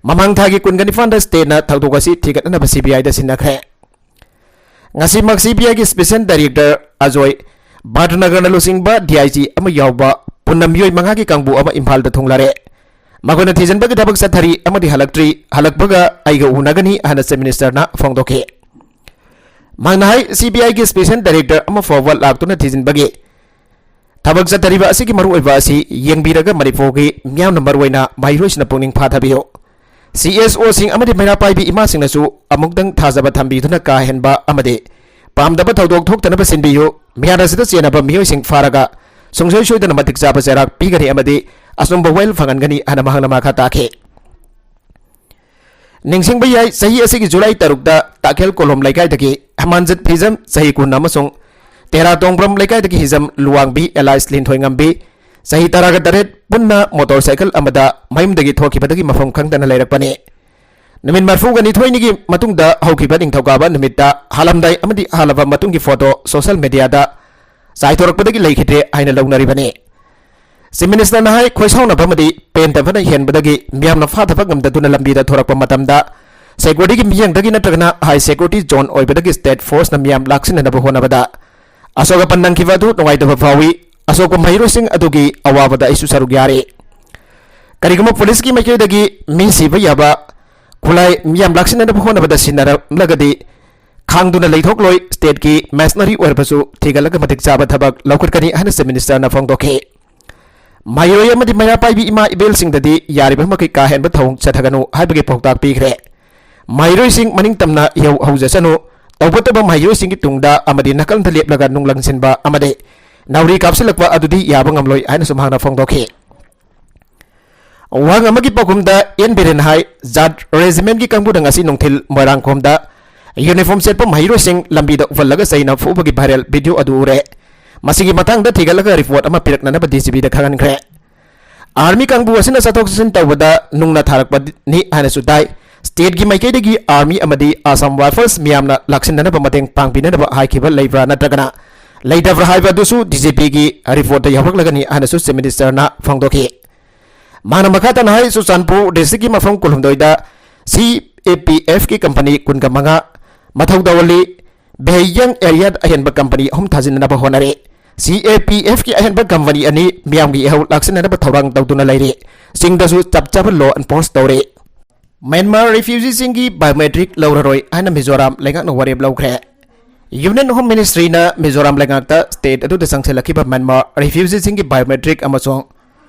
ꯃꯃꯥꯡ ꯊꯥꯒꯤ ꯀꯨꯟꯒ ꯅꯤꯄꯥꯟꯗ stateꯅ ꯊꯧꯗꯣꯛ ꯑꯁꯤ ꯊꯤꯒꯠꯅꯅꯕ CBIꯗ ꯁꯤꯟꯅꯈ꯭ꯔꯦ꯫ ꯉꯁꯤꯃꯛ CBIꯒꯤ special director ꯑꯖꯣꯏ ꯚꯠꯅꯒꯔꯅ ꯂꯨꯆꯤꯡꯕ DIG ꯑꯃ ꯌꯥꯎꯕ ꯄꯨꯟꯅ ꯃꯤꯑꯣꯏ ꯃꯉꯥꯒꯤ ꯀꯥꯡꯕꯨ ꯑꯃ ꯏꯝꯐꯥꯜꯗ ꯊꯨꯡꯂꯔꯦ꯫ ꯃꯈꯣꯏꯅ ꯊꯤꯖꯤꯟꯕꯒꯤ ꯊꯕꯛ ꯆꯠꯊꯔꯤ ꯑꯃꯗꯤ ꯍꯜꯂꯛꯇ꯭ꯔꯤ, ꯍꯜꯂꯛꯄꯒ ꯑꯩꯒ ꯎꯅꯒꯅꯤ ꯍꯥꯏꯅ Chief Ministerꯅ ꯐꯣꯡꯗꯣꯛꯈꯤ꯫ ꯃꯍꯥꯛꯅ ꯍꯥꯏ, CBIꯒꯤ special director ꯑꯃ ꯐꯥꯎꯕ ꯂꯥꯛꯇꯨꯅ ꯊꯤꯖꯤꯟꯕꯒꯤ ꯊꯕꯛ ꯆꯠꯊꯔꯤꯕ ꯑꯁꯤꯒꯤ ꯃꯔꯨꯑꯣꯏꯕ ꯑꯁꯤ ꯌꯦꯡꯕꯤꯔꯒ ꯃꯅꯤꯄꯨꯔꯒꯤ ꯃꯤꯌꯥꯝꯅ ꯃꯔꯨꯑꯣꯏꯅ ꯃꯍꯩꯔꯣꯏꯁꯤꯡꯅ ꯄꯨꯛꯅꯤꯡ ꯐꯥꯊꯕꯤꯌꯨ꯫ CSOꯁꯤꯡ ꯑꯃꯗꯤ ꯃꯩꯔꯥ ꯄꯥꯏꯕꯤ ꯏꯃꯥꯁꯤꯡꯅꯁꯨ ꯑꯃꯨꯛꯇꯪ ꯊꯥꯖꯕ ꯊꯝꯕꯤꯗꯨꯅ ꯀꯥ ꯍꯦꯟꯕ ꯑꯃꯗꯤ ꯄꯥꯝꯗꯕ ꯊꯧꯗꯣꯛ ꯊꯣꯛꯇꯅꯕ ꯁꯤꯟꯕꯤꯌꯨ꯫ ꯃꯤꯍꯥꯠ ꯑꯁꯤꯗ ꯆꯦꯟꯅꯕ ꯃꯤꯑꯣꯏꯁꯤꯡ ꯐꯥꯔꯒ ꯁꯨꯡꯁꯣꯏ ꯁꯣꯏꯗꯅ ꯃꯇꯤꯛ ꯆꯥꯕ ꯆꯩꯔꯥꯛ ꯄꯤꯒꯅꯤ ꯑꯃꯗꯤ ꯑꯆꯨꯝꯕ ꯋꯥꯌꯦꯜ ꯐꯪꯍꯟꯒꯅꯤ ꯍꯥꯏꯅ ꯃꯍꯥꯛꯅ ꯃꯈꯥ ꯇꯥꯈꯤ꯫ ꯅꯤꯡꯁꯤꯡꯕ ꯌꯥꯏ, ꯆꯍꯤ ꯑꯁꯤꯒꯤ ꯖꯨꯂꯥꯏ ꯇꯔꯨꯛꯇ ꯇꯥꯈꯦꯜ ꯀꯣꯂꯣꯝ ꯂꯩꯀꯥꯏꯗꯒꯤ ꯍꯦꯃꯥꯟꯖꯤꯠ ꯐꯤꯖꯝ, ꯆꯍꯤ ꯀꯨꯟ, ꯑꯃꯁꯨꯡ ꯇꯦꯔꯥ ꯇꯣꯡꯕ꯭ꯔꯝ ꯂꯩꯀꯥꯏꯗꯒꯤ ꯍꯤꯖꯝ ꯂꯨꯋꯥꯡꯕꯤ alias ꯂꯤꯟꯊꯣꯏꯉꯝꯕꯤ, ꯆꯍꯤ ꯇꯔꯥꯒ ꯇꯔꯦꯠ, ꯄꯨꯟꯅ motorcycle ꯑꯃꯗ ꯃꯌꯨꯝꯗꯒꯤ ꯊꯣꯛꯈꯤꯕꯗꯒꯤ ꯃꯐꯝ ꯈꯪꯗꯅ ꯂꯩꯔꯛꯄꯅꯤ꯫ ꯅꯨꯃꯤꯠ ꯃꯔꯤꯐꯨꯒ ꯅꯤꯊꯣꯏꯅꯤꯒꯤ ꯃꯇꯨꯡꯗ ꯍꯧꯈꯤꯕ ꯅꯤꯡꯊꯧꯀꯥꯕ ꯅꯨꯃꯤꯠꯇ ꯍꯥꯜꯂꯝꯗꯥꯏ ꯑꯃꯗꯤ ꯍꯥꯜꯂꯕ ꯃꯇꯨꯡꯒꯤ photo social mediaꯗ ꯆꯥꯏꯊꯣꯔꯛꯄꯗꯒꯤ ꯂꯩꯈꯤꯗ꯭ꯔꯦ ꯍꯥꯏꯅ ꯂꯧꯅꯔꯤꯕꯅꯤ꯫ Chief Ministerꯅ ꯍꯥꯏ, ꯈꯣꯏꯁꯥꯎꯅꯕ ꯑꯃꯗꯤ ꯄꯦꯟꯗꯕꯅ ꯍꯦꯟꯕꯗꯒꯤ ꯃꯤꯌꯥꯝꯅ ꯐꯥꯊꯕ ꯉꯝꯗꯗꯨꯅ ꯂꯝꯕꯤꯗ ꯊꯣꯔꯛꯄ ꯃꯇꯝꯗ securityꯒꯤ ꯃꯤꯠꯌꯦꯡꯗꯒꯤ ꯅꯠꯇ꯭ꯔꯒꯅ high security zone ꯑꯣꯏꯕꯗꯒꯤ state forceꯅ ꯃꯤꯌꯥꯝ ꯂꯥꯛꯁꯤꯟꯅꯅꯕ ꯍꯣꯠꯅꯕꯗ ꯑꯁꯣꯛ ꯑꯄꯟ ꯅꯪꯈꯤꯕ ꯑꯗꯨ ꯅꯨꯡꯉꯥꯏꯇꯕ ꯐꯥꯎꯏ꯫ ꯑꯁꯣꯛꯄ ꯃꯍꯩꯔꯣꯏꯁꯤꯡ ꯑꯗꯨꯒꯤ ꯑꯋꯥꯕꯗ ꯑꯩꯁꯨ ꯁꯔꯨꯛ ꯌꯥꯔꯤ꯫ ꯀꯔꯤꯒꯨꯝꯕ policeꯀꯤ ꯃꯥꯏꯀꯩꯗꯒꯤ ꯃꯤ ꯁꯤꯕ ꯌꯥꯕ ꯈꯨꯠꯂꯥꯏ ꯃꯤꯌꯥꯝ ꯂꯥꯛꯁꯤꯟꯅꯅꯕ ꯍꯣꯠꯅꯕꯗ ꯁꯤꯖꯤꯟꯅꯔꯝꯂꯒꯗꯤ ꯈꯥꯡꯗꯨꯅ ꯂꯩꯊꯣꯛꯂꯣꯏ, stateꯀꯤ machinery ꯑꯣꯏꯔꯕꯁꯨ ꯊꯤꯒꯠꯂꯒ ꯃꯇꯤꯛ ꯆꯥꯕ ꯊꯕꯛ ꯂꯧꯈꯠꯀꯅꯤ ꯍꯥꯏꯅ Chief Ministerꯅ ꯐꯣꯡꯗꯣꯛꯈꯤ꯫ ꯃꯍꯩꯔꯣꯏ ꯑꯃꯗꯤ ꯃꯩꯔꯥ ꯄꯥꯏꯕꯤ ꯏꯃꯥ ꯏꯕꯦꯜꯁꯤꯡꯗꯗꯤ ꯌꯥꯔꯤꯕ ꯃꯈꯩ ꯀꯥ ꯍꯦꯟꯕ ꯊꯧꯑꯣꯡ ꯆꯠꯊꯒꯅꯨ ꯍꯥꯏꯕꯒꯤ ꯄꯥꯎꯇꯥꯛ ꯄꯤꯈ꯭ꯔꯦ꯫ ꯃꯍꯩꯔꯣꯏꯁꯤꯡ ꯃꯅꯤꯡ ꯇꯝꯅ ꯏꯍꯧ ꯍꯧꯖꯁꯅꯨ, ꯇꯧꯕꯇꯕꯨ ꯃꯍꯩꯔꯣꯏꯁꯤꯡꯒꯤ ꯇꯨꯡꯗ ꯑꯃꯗꯤ ꯅꯥꯀꯜꯗ ꯂꯦꯞꯂꯒ ꯅꯨꯡ ꯂꯪꯁꯤꯟꯕ ꯑꯃꯗꯤ ꯅꯥꯎꯔꯤ ꯀꯥꯞꯁꯤꯜꯂꯛꯄ ꯑꯗꯨꯗꯤ ꯌꯥꯕ ꯉꯝꯂꯣꯏ ꯍꯥꯏꯅꯁꯨ ꯃꯍꯥꯛꯅ ꯐꯣꯡꯗꯣꯛꯈꯤ꯫ ꯋꯥꯍꯪ ꯑꯃꯒꯤ ꯄꯥꯎꯈꯨꯝꯗ ꯑꯦꯟ ꯕꯤꯔꯦꯟ ꯍꯥꯏ, ꯖꯥꯠ regimentꯀꯤ ꯀꯥꯡꯕꯨꯅ ꯉꯁꯤ ꯅꯨꯡꯊꯤꯜ ꯃꯣꯏꯔꯥꯡꯈꯣꯝꯗ uniform ꯁꯦꯠꯄ ꯃꯍꯩꯔꯣꯏꯁꯤꯡ ꯂꯝꯕꯤꯗ ꯎꯞꯍꯜꯂꯒ ꯆꯩꯅ ꯐꯨꯕꯒꯤ viral video ꯑꯗꯨ ꯎꯔꯦ꯫ ꯃꯁꯤꯒꯤ ꯃꯇꯥꯡꯗ ꯊꯤꯒꯠꯂꯒ report ꯑꯃ ꯄꯤꯔꯛꯅꯅꯕ DGPꯗ ꯈꯪꯍꯟꯈ꯭ꯔꯦ꯫ ꯑꯥꯔꯃꯤ ꯀꯥꯡꯕꯨ ꯑꯁꯤꯅ ꯆꯠꯊꯣꯛ ꯆꯠꯁꯤꯟ ꯇꯧꯕꯗ ꯅꯨꯡꯅ ꯊꯥꯔꯛꯄꯅꯤ ꯍꯥꯏꯅꯁꯨ ꯇꯥꯏ꯫ ꯁ꯭ꯇꯦꯠꯀꯤ ꯃꯥꯏꯀꯩꯗꯒꯤ ꯑꯥꯔꯃꯤ ꯑꯃꯗꯤ ꯑꯁꯥꯝ ꯔꯥꯏꯐꯜꯁ ꯃꯤꯌꯥꯝꯅ ꯂꯥꯛꯁꯤꯟꯅꯅꯕ ꯃꯇꯦꯡ ꯄꯥꯡꯕꯤꯅꯅꯕ ꯍꯥꯏꯈꯤꯕ ꯂꯩꯕ꯭ꯔꯥ ꯅꯠꯇ꯭ꯔꯒꯅ ꯂꯩꯇꯕ꯭ꯔꯥ ꯍꯥꯏꯕ ꯑꯗꯨꯁꯨ ꯗꯤ ꯖꯤ ꯄꯤꯒꯤ ꯔꯤꯄꯣꯔꯠꯇ ꯌꯥꯎꯔꯛꯂꯒꯅꯤ ꯍꯥꯏꯅꯁꯨ ꯆꯤꯐ ꯃꯤꯅꯤꯁꯇꯔꯅ ꯐꯣꯡꯗꯣꯛꯈꯤ꯫ ꯃꯥꯅ ꯃꯈꯥ ꯇꯥꯅ ꯍꯥꯏ, ꯆꯨꯔꯆꯥꯟꯄꯨꯔ ꯗꯤꯁꯇ꯭ꯔꯤꯛꯀꯤ ꯃꯐꯝ ꯀꯨꯟꯍꯨꯝꯗꯣꯏꯗ ꯁꯤ ꯑꯦ ꯄꯤ ꯑꯦꯐꯀꯤ ꯀꯝꯄꯅꯤ ꯀꯨꯟꯒ ꯃꯉꯥ ꯃꯊꯧ ꯇꯧꯍꯜꯂꯤ꯫ ꯕꯦꯍꯩꯌꯪ ꯑꯦꯔꯤꯌꯥꯗ ꯑꯍꯦꯟꯕ ꯀꯝꯄꯅꯤ ꯑꯍꯨꯝ ꯊꯥꯖꯤꯟꯅꯅꯕ ꯍꯣꯠꯅꯔꯤ꯫ ꯁꯤ ꯑꯦ ꯄꯤ ꯑꯦꯐꯀꯤ ꯑꯍꯦꯟꯕ ꯀꯝꯄꯅꯤ ꯑꯅꯤ ꯃꯤꯌꯥꯝꯒꯤ ꯏꯍꯧ ꯂꯥꯛꯁꯤꯟꯅꯅꯕ ꯊꯧꯔꯥꯡ ꯇꯧꯗꯨꯅ ꯂꯩꯔꯤ꯫ ꯆꯤꯡꯗꯁꯨ ꯆꯞ ꯆꯥꯕ ꯂꯣ ꯑꯦꯟꯐꯣꯔꯁ ꯇꯧꯔꯤ꯫ ꯃ꯭ꯌꯥꯟꯃꯥꯔ ꯔꯤꯐ꯭ꯌꯨꯖꯤꯁꯤꯡꯒꯤ ꯕꯥꯏꯑꯣꯃꯦꯇ꯭ꯔꯤꯛ ꯂꯧꯔꯔꯣꯏ ꯍꯥꯏꯅ ꯃꯤꯖꯣꯔꯥꯝ ꯂꯩꯉꯥꯛꯅ ꯋꯥꯔꯦꯞ ꯂꯧꯈ꯭ꯔꯦ꯫ ꯌꯨꯅꯤꯌꯟ ꯍꯣꯝ ꯃꯤꯅꯤꯁꯇ꯭ꯔꯤꯅ ꯃꯤꯖꯣꯔꯥꯝ ꯂꯩꯉꯥꯛꯇ ꯁ꯭ꯇꯦꯠ ꯑꯗꯨꯗ ꯆꯪꯁꯤꯜꯂꯛꯈꯤꯕ ꯃ꯭ꯌꯥꯟꯃꯥꯔ ꯔꯤꯐ꯭ꯌꯨꯖꯤꯁꯤꯡꯒꯤ ꯕꯥꯏꯑꯣꯃꯦꯇ꯭ꯔꯤꯛ ꯑꯃꯁꯨꯡ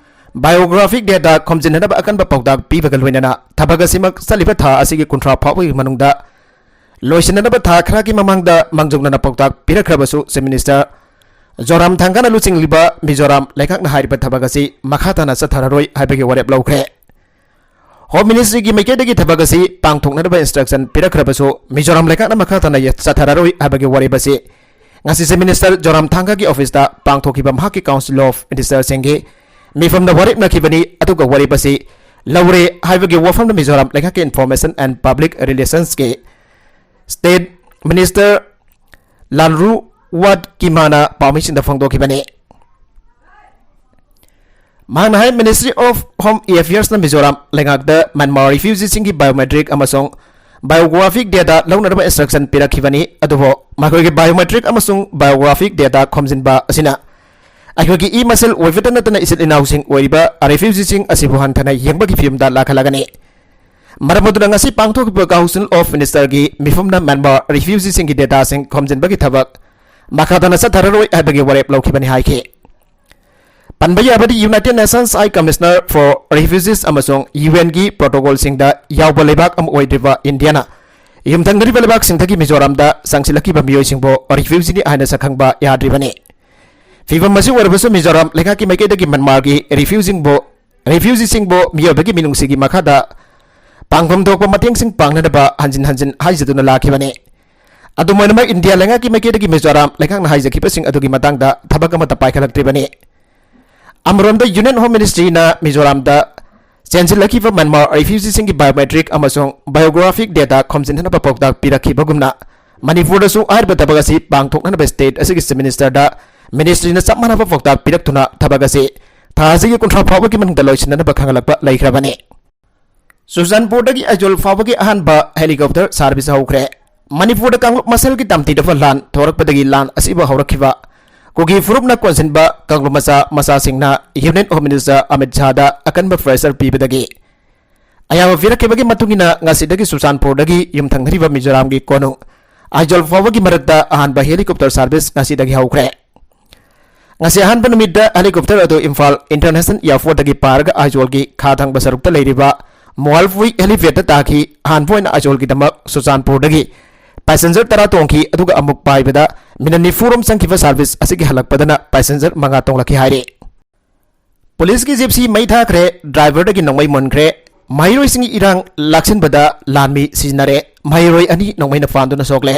ꯕꯥꯏꯑꯣꯒ꯭ꯔꯥꯐꯤꯛ ꯗꯦꯇꯥ ꯈꯣꯝꯖꯤꯟꯅꯅꯕ ꯑꯀꯟꯕ ꯄꯥꯎꯇꯥꯛ ꯄꯤꯕꯒ ꯂꯣꯏꯅꯅ ꯊꯕꯛ ꯑꯁꯤꯃꯛ ꯆꯠꯂꯤꯕ ꯊꯥ ꯑꯁꯤꯒꯤ ꯀꯨꯟꯊ꯭ꯔꯥ ꯐꯥꯎꯕꯒꯤ ꯃꯅꯨꯡꯗ ꯂꯣꯏꯁꯤꯟꯅꯅꯕ ꯊꯥ ꯈꯔꯒꯤ ꯃꯃꯥꯡꯗ ꯃꯥꯡꯖꯧꯅꯅ ꯄꯥꯎꯇꯥꯛ ꯄꯤꯔꯛꯈ꯭ꯔꯕꯁꯨ, ꯆꯤꯐ ꯃꯤꯅꯤꯁꯇꯔ ꯖꯣꯔꯥꯝ ꯊꯥꯡꯒꯥꯅ ꯂꯨꯆꯤꯡꯂꯤꯕ ꯃꯤꯖꯣꯔꯥꯝ ꯂꯩꯉꯥꯛꯅ ꯍꯥꯏꯔꯤꯕ ꯊꯕꯛ ꯑꯁꯤ ꯃꯈꯥ ꯇꯥꯅ ꯆꯠꯊꯔꯔꯣꯏ ꯍꯥꯏꯕꯒꯤ ꯋꯥꯔꯦꯞ ꯂꯧꯈ꯭ꯔꯦ꯫ ꯍꯣꯝ ꯃꯤꯅꯤꯁꯇ꯭ꯔꯤꯒꯤ ꯃꯥꯏꯀꯩꯗꯒꯤ ꯊꯕꯛ ꯑꯁꯤ ꯄꯥꯡꯊꯣꯛꯅꯅꯕ ꯏꯟꯁꯇ꯭ꯔꯛꯁꯟ ꯄꯤꯔꯛꯈ꯭ꯔꯕꯁꯨ, ꯃꯤꯖꯣꯔꯥꯝ ꯂꯩꯉꯥꯛꯅ ꯃꯈꯥ ꯇꯥꯅ ꯆꯠꯊꯔꯔꯣꯏ ꯍꯥꯏꯕꯒꯤ ꯋꯥꯔꯦꯞ ꯑꯁꯤ ꯉꯁꯤ ꯆꯤꯐ ꯃꯤꯅꯤꯁꯇꯔ ꯖꯣꯔꯥꯝ ꯊꯥꯡꯒꯥꯒꯤ ꯑꯣꯐꯤꯁꯇ ꯄꯥꯡꯊꯣꯛꯈꯤꯕ ꯃꯍꯥꯛꯀꯤ ꯀꯥꯎꯟꯁꯤꯜ ꯑꯣꯐ ꯃꯤꯅꯤꯁꯇꯔꯁꯤꯡꯒꯤ ꯃꯤꯐꯝꯗ ꯋꯥꯔꯦꯞꯅꯈꯤꯕꯅꯤ꯫ ꯑꯗꯨꯒ ꯋꯥꯔꯦꯞ ꯑꯁꯤ ꯂꯧꯔꯦ ꯍꯥꯏꯕꯒꯤ ꯋꯥꯐꯝꯗ ꯃꯤꯖꯣꯔꯥꯝ ꯂꯩꯉꯥꯛꯀꯤ ꯏꯟꯐꯣꯔꯃꯦꯁꯟ ꯑꯦꯟ ꯄꯕ꯭ꯂꯤꯛ ꯔꯤꯂꯦꯁꯟꯁꯀꯤ ꯁ꯭ꯇꯦꯠ ꯃꯤꯅꯤꯁꯇꯔ ꯂꯥꯟꯔꯨ ꯋꯥꯠ ꯀꯤꯃꯥꯅ ꯄꯥꯎꯃꯤꯁꯤꯡꯗ ꯐꯣꯡꯗꯣꯛꯈꯤꯕꯅꯤ꯫ ꯃꯍꯥꯛꯅ ꯍꯥꯏ, ꯃꯤꯅꯤꯁꯇ꯭ꯔꯤ ꯑꯣꯐ ꯍꯣꯝ ꯑꯦꯐꯤꯌꯔꯁꯅ ꯃꯤꯖꯣꯔꯥꯝ ꯂꯩꯉꯥꯛꯇ ꯃ꯭ꯌꯥꯟꯃꯥꯔ ꯔꯤꯐ꯭ꯌꯨꯖꯤꯁꯤꯡꯒꯤ ꯕꯥꯏꯑꯣꯃꯦꯇ꯭ꯔꯤꯛ ꯑꯃꯁꯨꯡ ꯕꯥꯏꯑꯣꯒ꯭ꯔꯥꯐꯤꯛ ꯗꯦꯇꯥ ꯂꯧꯅꯅꯕ ꯏꯟꯁꯇ꯭ꯔꯛꯁꯟ ꯄꯤꯔꯛꯈꯤꯕꯅꯤ, ꯑꯗꯨꯕꯨ ꯃꯈꯣꯏꯒꯤ ꯕꯥꯏꯑꯣꯃꯦꯇ꯭ꯔꯤꯛ ꯑꯃꯁꯨꯡ ꯕꯥꯏꯑꯣꯒ꯭ꯔꯥꯐꯤꯛ ꯗꯦꯇꯥ ꯈꯣꯝꯖꯤꯟꯕ ꯑꯁꯤꯅ ꯑꯩꯈꯣꯏꯒꯤ ꯏ ꯃꯁꯦꯜ ꯑꯣꯏꯕꯇ ꯅꯠꯇꯅ ꯏꯆꯤꯜ ꯏꯅꯥꯎꯁꯤꯡ ꯑꯣꯏꯔꯤꯕ ꯔꯤꯐ꯭ꯌꯨꯖꯤꯁꯤꯡ ꯑꯁꯤꯕꯨ ꯍꯟꯊꯅ ꯌꯦꯡꯕꯒꯤ ꯐꯤꯕꯝꯗ ꯂꯥꯛꯍꯜꯂꯒꯅꯤ꯫ ꯃꯔꯝ ꯑꯗꯨꯅ ꯉꯁꯤ ꯄꯥꯡꯊꯣꯛꯈꯤꯕ ꯀꯥꯎꯟꯁꯤꯜ ꯑꯣꯐ ꯃꯤꯅꯤꯁꯇꯔꯒꯤ ꯃꯤꯐꯝꯅ ꯃ꯭ꯌꯥꯟꯃꯥꯔ ꯔꯤꯐ꯭ꯌꯨꯖꯤꯁꯤꯡꯒꯤ ꯗꯦꯇꯥꯁꯤꯡ ꯈꯣꯝꯖꯤꯟꯕꯒꯤ ꯊꯕꯛ ꯃꯈꯥ ꯇꯥꯅ ꯆꯠꯊꯔꯔꯣꯏ ꯍꯥꯏꯕꯒꯤ ꯋꯥꯔꯦꯞ ꯂꯧꯈꯤꯕꯅꯤ ꯍꯥꯏꯈꯤ꯫ ꯄꯟꯕ ꯌꯥꯕꯗꯤ, ꯌꯨꯅꯥꯏꯇꯦꯗ ꯅꯦꯁꯟꯁ ꯍꯥꯏ ꯀꯃꯤꯁꯅꯔ ꯐꯣꯔ ꯔꯤꯐ꯭ꯌꯨꯖꯤꯁ ꯑꯃꯁꯨꯡ ꯌꯨ ꯑꯦꯟꯒꯤ ꯄ꯭ꯔꯣꯇꯣꯀꯣꯜꯁꯤꯡꯗ ꯌꯥꯎꯕ ꯂꯩꯕꯥꯛ ꯑꯃ ꯑꯣꯏꯗ꯭ꯔꯤꯕ ꯏꯟꯗꯤꯌꯥꯅ ꯌꯨꯝꯊꯪꯅꯔꯤꯕ ꯂꯩꯕꯥꯛꯁꯤꯡꯗꯒꯤ ꯃꯤꯖꯣꯔꯥꯝꯗ ꯆꯪꯁꯤꯜꯂꯛꯈꯤꯕ ꯃꯤꯑꯣꯏꯁꯤꯡꯕꯨ ꯔꯤꯐ꯭ꯌꯨꯖꯤꯅꯤ ꯍꯥꯏꯅ ꯁꯛꯈꯪꯕ ꯌꯥꯗ꯭ꯔꯤꯕꯅꯤ꯫ ꯐꯤꯕꯝ ꯑꯁꯤ ꯑꯣꯏꯔꯕꯁꯨ, ꯃꯤꯖꯣꯔꯥꯝ ꯂꯩꯉꯥꯛꯀꯤ ꯃꯥꯏꯀꯩꯗꯒꯤ ꯃ꯭ꯌꯥꯟꯃꯥꯔꯒꯤ ꯔꯤꯐ꯭ꯌꯨꯖꯤꯡꯕꯨ, ꯔꯤꯐ꯭ꯌꯨꯖꯤꯁꯤꯡꯕꯨ ꯃꯤꯑꯣꯏꯕꯒꯤ ꯃꯤꯅꯨꯡꯁꯤꯒꯤ ꯃꯈꯥꯗ ꯄꯥꯡꯐꯝ ꯊꯣꯛꯄ ꯃꯇꯦꯡꯁꯤꯡ ꯄꯥꯡꯅꯅꯕ ꯍꯟꯖꯤꯟ ꯍꯟꯖꯤꯟ ꯍꯥꯏꯖꯗꯨꯅ ꯂꯥꯛꯈꯤꯕꯅꯤ꯫ ꯑꯗꯨꯝ ꯑꯣꯏꯅꯃꯛ, ꯏꯟꯗꯤꯌꯥ ꯂꯩꯉꯥꯛꯀꯤ ꯃꯥꯏꯀꯩꯗꯒꯤ ꯃꯤꯖꯣꯔꯥꯝ ꯂꯩꯉꯥꯛꯅ ꯍꯥꯏꯖꯈꯤꯕꯁꯤꯡ ꯑꯗꯨꯒꯤ ꯃꯇꯥꯡꯗ ꯊꯕꯛ ꯑꯃꯠꯇ ꯄꯥꯏꯈꯠꯂꯛꯇ꯭ꯔꯤꯕꯅꯤ꯫ ꯑꯃꯔꯣꯝꯗ, Union Home Ministryꯅ ꯃꯤꯖꯣꯔꯥꯝꯗ ꯆꯦꯟꯁꯤꯜꯂꯛꯈꯤꯕ ꯃ꯭ꯌꯥꯟꯃꯥꯔ refugeeꯁꯤꯡꯒꯤ biometric ꯑꯃꯁꯨꯡ biographic data ꯈꯣꯝꯖꯤꯟꯅꯅꯕ ꯄꯥꯎꯇꯥꯛ ꯄꯤꯔꯛꯈꯤꯕꯒꯨꯝꯅ, ꯃꯅꯤꯄꯨꯔꯗꯁꯨ ꯍꯥꯏꯔꯤꯕ ꯊꯕꯛ ꯑꯁꯤ ꯄꯥꯡꯊꯣꯛꯅꯅꯕ state ꯑꯁꯤꯒꯤ Chief Ministerꯗ ministryꯅ ꯆꯞ ꯃꯥꯟꯅꯕ ꯄꯥꯎꯇꯥꯛ ꯄꯤꯔꯛꯇꯨꯅ ꯊꯕꯛ ꯑꯁꯤ ꯊꯥ ꯑꯁꯤꯒꯤ ꯀꯨꯟꯊ꯭ꯔꯥ ꯐꯥꯎꯕꯒꯤ ꯃꯅꯨꯡꯗ ꯂꯣꯏꯁꯤꯟꯅꯅꯕ ꯈꯪꯍꯜꯂꯛꯄ ꯂꯩꯈ꯭ꯔꯕꯅꯤ꯫ ꯆꯨꯔꯆꯥꯟꯄꯨꯔꯗꯒꯤ ꯑꯥꯏꯖꯣꯜ ꯐꯥꯎꯕꯒꯤ ꯑꯍꯥꯟꯕ helicopter service ꯍꯧꯈ꯭ꯔꯦ꯫ ꯃꯅꯤꯄꯨꯔꯗ ꯀꯥꯡꯂꯨꯞ ꯃꯁꯦꯜꯒꯤ ꯇꯝꯊꯤꯗꯕ ꯂꯥꯟ ꯊꯣꯔꯛꯄꯗꯒꯤ ꯂꯥꯟ ꯑꯁꯤꯕꯨ ꯍꯧꯔꯛꯈꯤꯕ ꯀꯨꯀꯤ ꯐꯨꯔꯨꯞꯅ ꯀꯣꯟꯁꯤꯟꯕ ꯀꯥꯡꯂꯨꯞ ꯃꯆꯥ ꯃꯆꯥꯁꯤꯡꯅ Union Home Minister ꯑꯃꯤꯠ ꯁꯥꯍꯗ ꯑꯀꯟꯕ pressure ꯄꯤꯕꯗꯒꯤ ꯑꯌꯥꯕ ꯄꯤꯔꯛꯈꯤꯕꯒꯤ ꯃꯇꯨꯡ ꯏꯟꯅ ꯉꯁꯤꯗꯒꯤ ꯆꯨꯔꯆꯥꯟꯄꯨꯔꯗꯒꯤ ꯌꯨꯝꯊꯪꯅꯔꯤꯕ ꯃꯤꯖꯣꯔꯥꯝꯒꯤ ꯀꯣꯅꯨꯡ ꯑꯥꯏꯖꯣꯜ ꯐꯥꯎꯕꯒꯤ ꯃꯔꯛꯇ ꯑꯍꯥꯟꯕ helicopter service ꯉꯁꯤꯗꯒꯤ ꯍꯧꯈ꯭ꯔꯦ꯫ ꯉꯁꯤ ꯑꯍꯥꯟꯕ ꯅꯨꯃꯤꯠꯇ helicopter ꯑꯗꯨ ꯏꯝꯐꯥꯜ International Airportꯇꯒꯤ ꯄꯥꯏꯔꯒ ꯑꯥꯏꯖꯣꯜꯒꯤ ꯈꯥ ꯊꯪꯕ ꯁꯔꯨꯛꯇ ꯂꯩꯔꯤꯕ ꯃꯣꯍꯜꯄꯨꯏ helipadꯇ ꯇꯥꯈꯤ꯫ ꯑꯍꯥꯟꯕ ꯑꯣꯏꯅ ꯑꯥꯏꯖꯣꯜꯒꯤꯗꯃꯛ ꯆꯨꯔꯆꯥꯟꯄꯨꯔꯗꯒꯤ passenger ꯇꯔꯥ ꯇꯣꯡꯈꯤ, ꯑꯗꯨꯒ ꯑꯃꯨꯛ ꯄꯥꯏꯕꯗ ꯃꯤꯅꯠ ꯅꯤꯐꯨ ꯔꯣꯝ ꯆꯪꯈꯤꯕ service ꯑꯁꯤꯒꯤ ꯍꯜꯂꯛꯄꯗꯅ passenger ꯃꯉꯥ ꯇꯣꯡꯂꯛꯈꯤ ꯍꯥꯏꯔꯤ꯫ ꯄꯨꯂꯤꯁꯀꯤ ꯖꯤꯞꯁꯤ ꯃꯩ ꯊꯥꯈ꯭ꯔꯦ, driverꯗꯒꯤ ꯅꯣꯡꯃꯩ ꯃꯨꯟꯈ꯭ꯔꯦ꯫ ꯃꯍꯩꯔꯣꯏꯁꯤꯡꯒꯤ ꯏꯔꯥꯡ ꯂꯥꯛꯁꯤꯟꯕꯗ ꯂꯥꯟꯃꯤ ꯁꯤꯖꯤꯟꯅꯔꯦ, ꯃꯍꯩꯔꯣꯏ ꯑꯅꯤ ꯅꯣꯡꯃꯩꯅ ꯐꯥꯟꯗꯨꯅ ꯁꯣꯛꯂꯦ꯫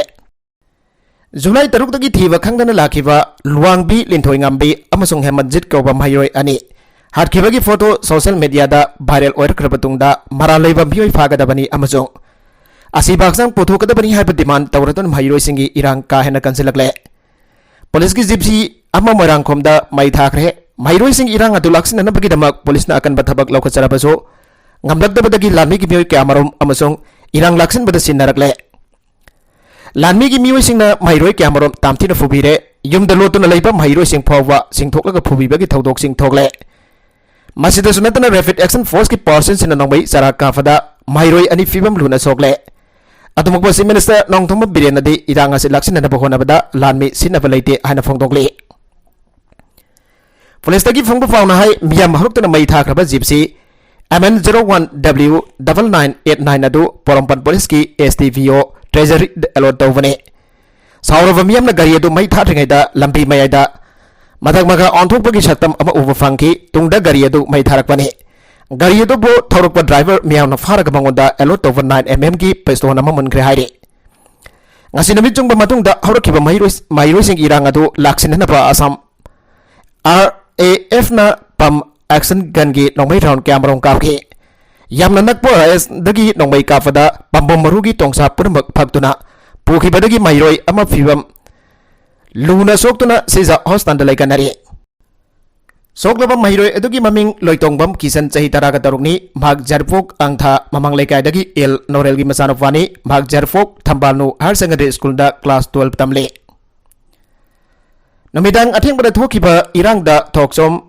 ꯖꯨꯂꯥꯏ ꯇꯔꯨꯛꯇꯒꯤ ꯊꯤꯕ ꯈꯪꯗꯅ ꯂꯥꯛꯈꯤꯕ ꯂꯨꯋꯥꯡꯕꯤ ꯂꯤꯟꯊꯣꯏꯉꯥꯝꯕꯤ ꯑꯃꯁꯨꯡ ꯍꯦꯃꯟꯖꯤꯠ ꯀꯧꯕ ꯃꯍꯩꯔꯣꯏ ꯑꯅꯤ ꯍꯥꯠꯈꯤꯕꯒꯤ photo social mediaꯗ viral ꯑꯣꯏꯔꯛꯈ꯭ꯔꯕ ꯇꯨꯡꯗ ꯃꯔꯥꯜ ꯂꯩꯕ ꯃꯤꯑꯣꯏ ꯐꯥꯒꯗꯕꯅꯤ ꯑꯃꯁꯨꯡ ꯑꯁꯤꯕ ꯍꯛꯆꯥꯡ ꯄꯨꯊꯣꯛꯀꯗꯕꯅꯤ ꯍꯥꯏꯕ demand ꯇꯧꯔꯗꯨꯅ ꯃꯍꯩꯔꯣꯏꯁꯤꯡꯒꯤ ꯏꯔꯥꯡ ꯀꯥ ꯍꯦꯟꯅ ꯀꯟꯁꯤꯜꯂꯛꯂꯦ꯫ ꯄꯨꯂꯤꯁꯀꯤ ꯖꯤꯞꯁꯤ ꯑꯃ ꯃꯣꯏꯔꯥꯡꯈꯣꯝꯗ ꯃꯩ ꯊꯥꯈ꯭ꯔꯦ꯫ ꯃꯍꯩꯔꯣꯏꯁꯤꯡꯒꯤ ꯏꯔꯥꯡ ꯑꯗꯨ ꯂꯥꯛꯁꯤꯟꯅꯅꯕꯒꯤꯗꯃꯛ ꯄꯨꯂꯤꯁꯅ ꯑꯀꯟꯕ ꯊꯕꯛ ꯂꯧꯈꯠꯆꯔꯕꯁꯨ ꯉꯝꯂꯛꯇꯕꯗꯒꯤ ꯂꯥꯟꯃꯤꯒꯤ ꯃꯤꯑꯣꯏ ꯀꯌꯥꯃꯔꯨꯝ ꯑꯃꯁꯨꯡ ꯏꯔꯥꯡ ꯂꯥꯛꯁꯤꯟꯕꯗ ꯁꯤꯟꯅꯔꯛꯂꯦ꯫ ꯂꯥꯟꯃꯤꯒꯤ ꯃꯤꯑꯣꯏꯁꯤꯡꯅ ꯃꯍꯩꯔꯣꯏ ꯀꯌꯥꯃꯔꯨꯝ ꯇꯥꯝꯊꯤꯅ ꯐꯨꯕꯤꯔꯦ꯫ ꯌꯨꯝꯗ ꯂꯣꯠꯇꯨꯅ ꯂꯩꯕ ꯃꯍꯩꯔꯣꯏꯁꯤꯡ ꯐꯥꯎꯕ ꯆꯤꯡꯊꯣꯛꯂꯒ ꯐꯨꯕꯤꯕꯒꯤ ꯊꯧꯗꯣꯛꯁꯤꯡ ꯊꯣꯛꯂꯦ꯫ ꯃꯁꯤꯗꯁꯨ ꯅꯠꯇꯅ Rapid Action Forceꯀꯤ personꯁꯤꯡꯅ ꯅꯣꯡꯃꯩ ꯆꯔꯥ ꯀꯥꯞꯄꯗ ꯃꯍꯩꯔꯣꯏ ꯑꯅꯤ ꯐꯤꯕꯝ ꯂꯨꯅ ꯁꯣꯛꯂꯦ꯫ ꯑꯗꯨꯃꯛꯄꯨ Chief Minister ꯅꯣꯡꯊꯣꯝꯕꯝ ꯕꯤꯔꯦꯟꯅꯗꯤ ꯏꯔꯥꯡ ꯑꯁꯤ ꯂꯥꯛꯁꯤꯟꯅꯅꯕ ꯍꯣꯠꯅꯕꯗ ꯂꯥꯟꯃꯤ ꯁꯤꯟꯅꯕ ꯂꯩꯇꯦ ꯍꯥꯏꯅ ꯐꯣꯡꯗꯣꯛꯂꯤ꯫ ꯄꯨꯂꯤꯁꯇꯒꯤ ꯐꯪꯕ ꯄꯥꯎꯅ ꯍꯥꯏ, ꯃꯤꯌꯥꯝ ꯍꯧꯔꯛꯇꯨꯅ ꯃꯩ ꯊꯥꯈ꯭ꯔꯕ gypsy M N zero one W double nine eight nine ꯑꯗꯨ ꯄꯣꯔꯣꯝꯄꯥꯠ ꯄꯨꯂꯤꯁꯀꯤ S D P O treasuryꯗ allot ꯇꯧꯕꯅꯤ꯫ ꯁꯥꯎꯔꯕ ꯃꯤꯌꯥꯝꯅ ꯒꯥꯔꯤ ꯑꯗꯨ ꯃꯩ ꯊꯥꯗ꯭ꯔꯤꯉꯩꯗ ꯂꯝꯕꯤ ꯃꯌꯥꯏꯗ ꯃꯊꯛ ꯃꯈꯥ ꯑꯣꯟꯊꯣꯛꯄꯒꯤ ꯁꯛꯇꯝ ꯑꯃ ꯎꯕ ꯐꯪꯈꯤ꯫ ꯇꯨꯡꯗ ꯒꯥꯔꯤ ꯑꯗꯨ ꯃꯩ ꯊꯥꯔꯛꯄꯅꯤ꯫ ꯒꯥꯔꯤ ꯑꯗꯨꯕꯨ ꯊꯧꯔꯛꯄ driver ꯃꯤꯌꯥꯝꯅ ꯐꯥꯔꯒ ꯃꯉꯣꯟꯗ allot ꯇꯧꯕ nine M Mꯒꯤ pistol ꯑꯃ ꯃꯨꯟꯈ꯭ꯔꯦ ꯍꯥꯏꯔꯤ꯫ ꯉꯁꯤ ꯅꯨꯃꯤꯠ ꯆꯨꯡꯕ ꯃꯇꯨꯡꯗ ꯍꯧꯔꯛꯈꯤꯕ ꯃꯍꯩꯔꯣꯏ-, ꯃꯍꯩꯔꯣꯏꯁꯤꯡꯒꯤ ꯏꯔꯥꯡ ꯑꯗꯨ ꯂꯥꯛꯁꯤꯟꯅꯅꯕ ꯑꯁꯥꯝ R ꯑꯦ ꯑꯦꯐꯅ ꯄꯝ ꯑꯦꯛꯁꯟ ꯒꯟꯒꯤ ꯅꯣꯡꯃꯩ ꯔꯥꯎꯟ ꯀꯌꯥꯃꯔꯨꯝ ꯀꯥꯞꯈꯤ꯫ ꯌꯥꯝꯅ ꯅꯛꯄ ꯔꯦꯟꯖꯇꯒꯤ ꯅꯣꯡꯃꯩ ꯀꯥꯞꯄꯗ ꯄꯥꯝꯕꯣꯝ ꯃꯔꯨꯒꯤ ꯇꯣꯡꯁꯥ ꯄꯨꯝꯅꯃꯛ ꯐꯛꯇꯨꯅ ꯄꯨꯈꯤꯕꯗꯒꯤ ꯃꯍꯩꯔꯣꯏ ꯑꯃ ꯐꯤꯕꯝ ꯂꯨꯅ ꯁꯣꯛꯇꯨꯅ ꯁꯤꯖ ꯍꯣꯁꯄꯤꯇꯥꯜꯗ ꯂꯩꯀꯠꯅꯔꯤ꯫ ꯁꯣꯛꯂꯕ ꯃꯍꯩꯔꯣꯏ ꯑꯗꯨꯒꯤ ꯃꯃꯤꯡ ꯂꯣꯏꯇꯣꯡꯕꯝ ꯀꯤꯁꯟ, ꯆꯍꯤ ꯇꯔꯥꯒ ꯇꯔꯨꯛꯅꯤ, ꯃꯍꯥꯛ ꯖꯔꯐꯣꯛ ꯑꯪꯊꯥ ꯃꯃꯥꯡ ꯂꯩꯀꯥꯏꯗꯒꯤ ꯑꯦꯜ ꯅꯣꯔꯦꯜꯒꯤ ꯃꯆꯥꯅꯨꯄꯥꯅꯤ꯫ ꯃꯍꯥꯛ ꯖꯔꯐꯣꯛ ꯊꯝꯕꯥꯜꯅꯨ ꯍꯥꯌꯔ ꯁꯦꯀꯦꯟꯗꯔꯤ ꯁ꯭ꯀꯨꯜꯗ ꯀ꯭ꯂꯥꯁ ꯇꯨꯋꯦꯜꯕ ꯇꯝꯂꯤ꯫ ꯅꯨꯃꯤꯗꯥꯡ ꯑꯊꯦꯡꯕꯗ ꯊꯣꯛꯈꯤꯕ ꯏꯔꯥꯡꯗ ꯊꯣꯛꯆꯣꯝ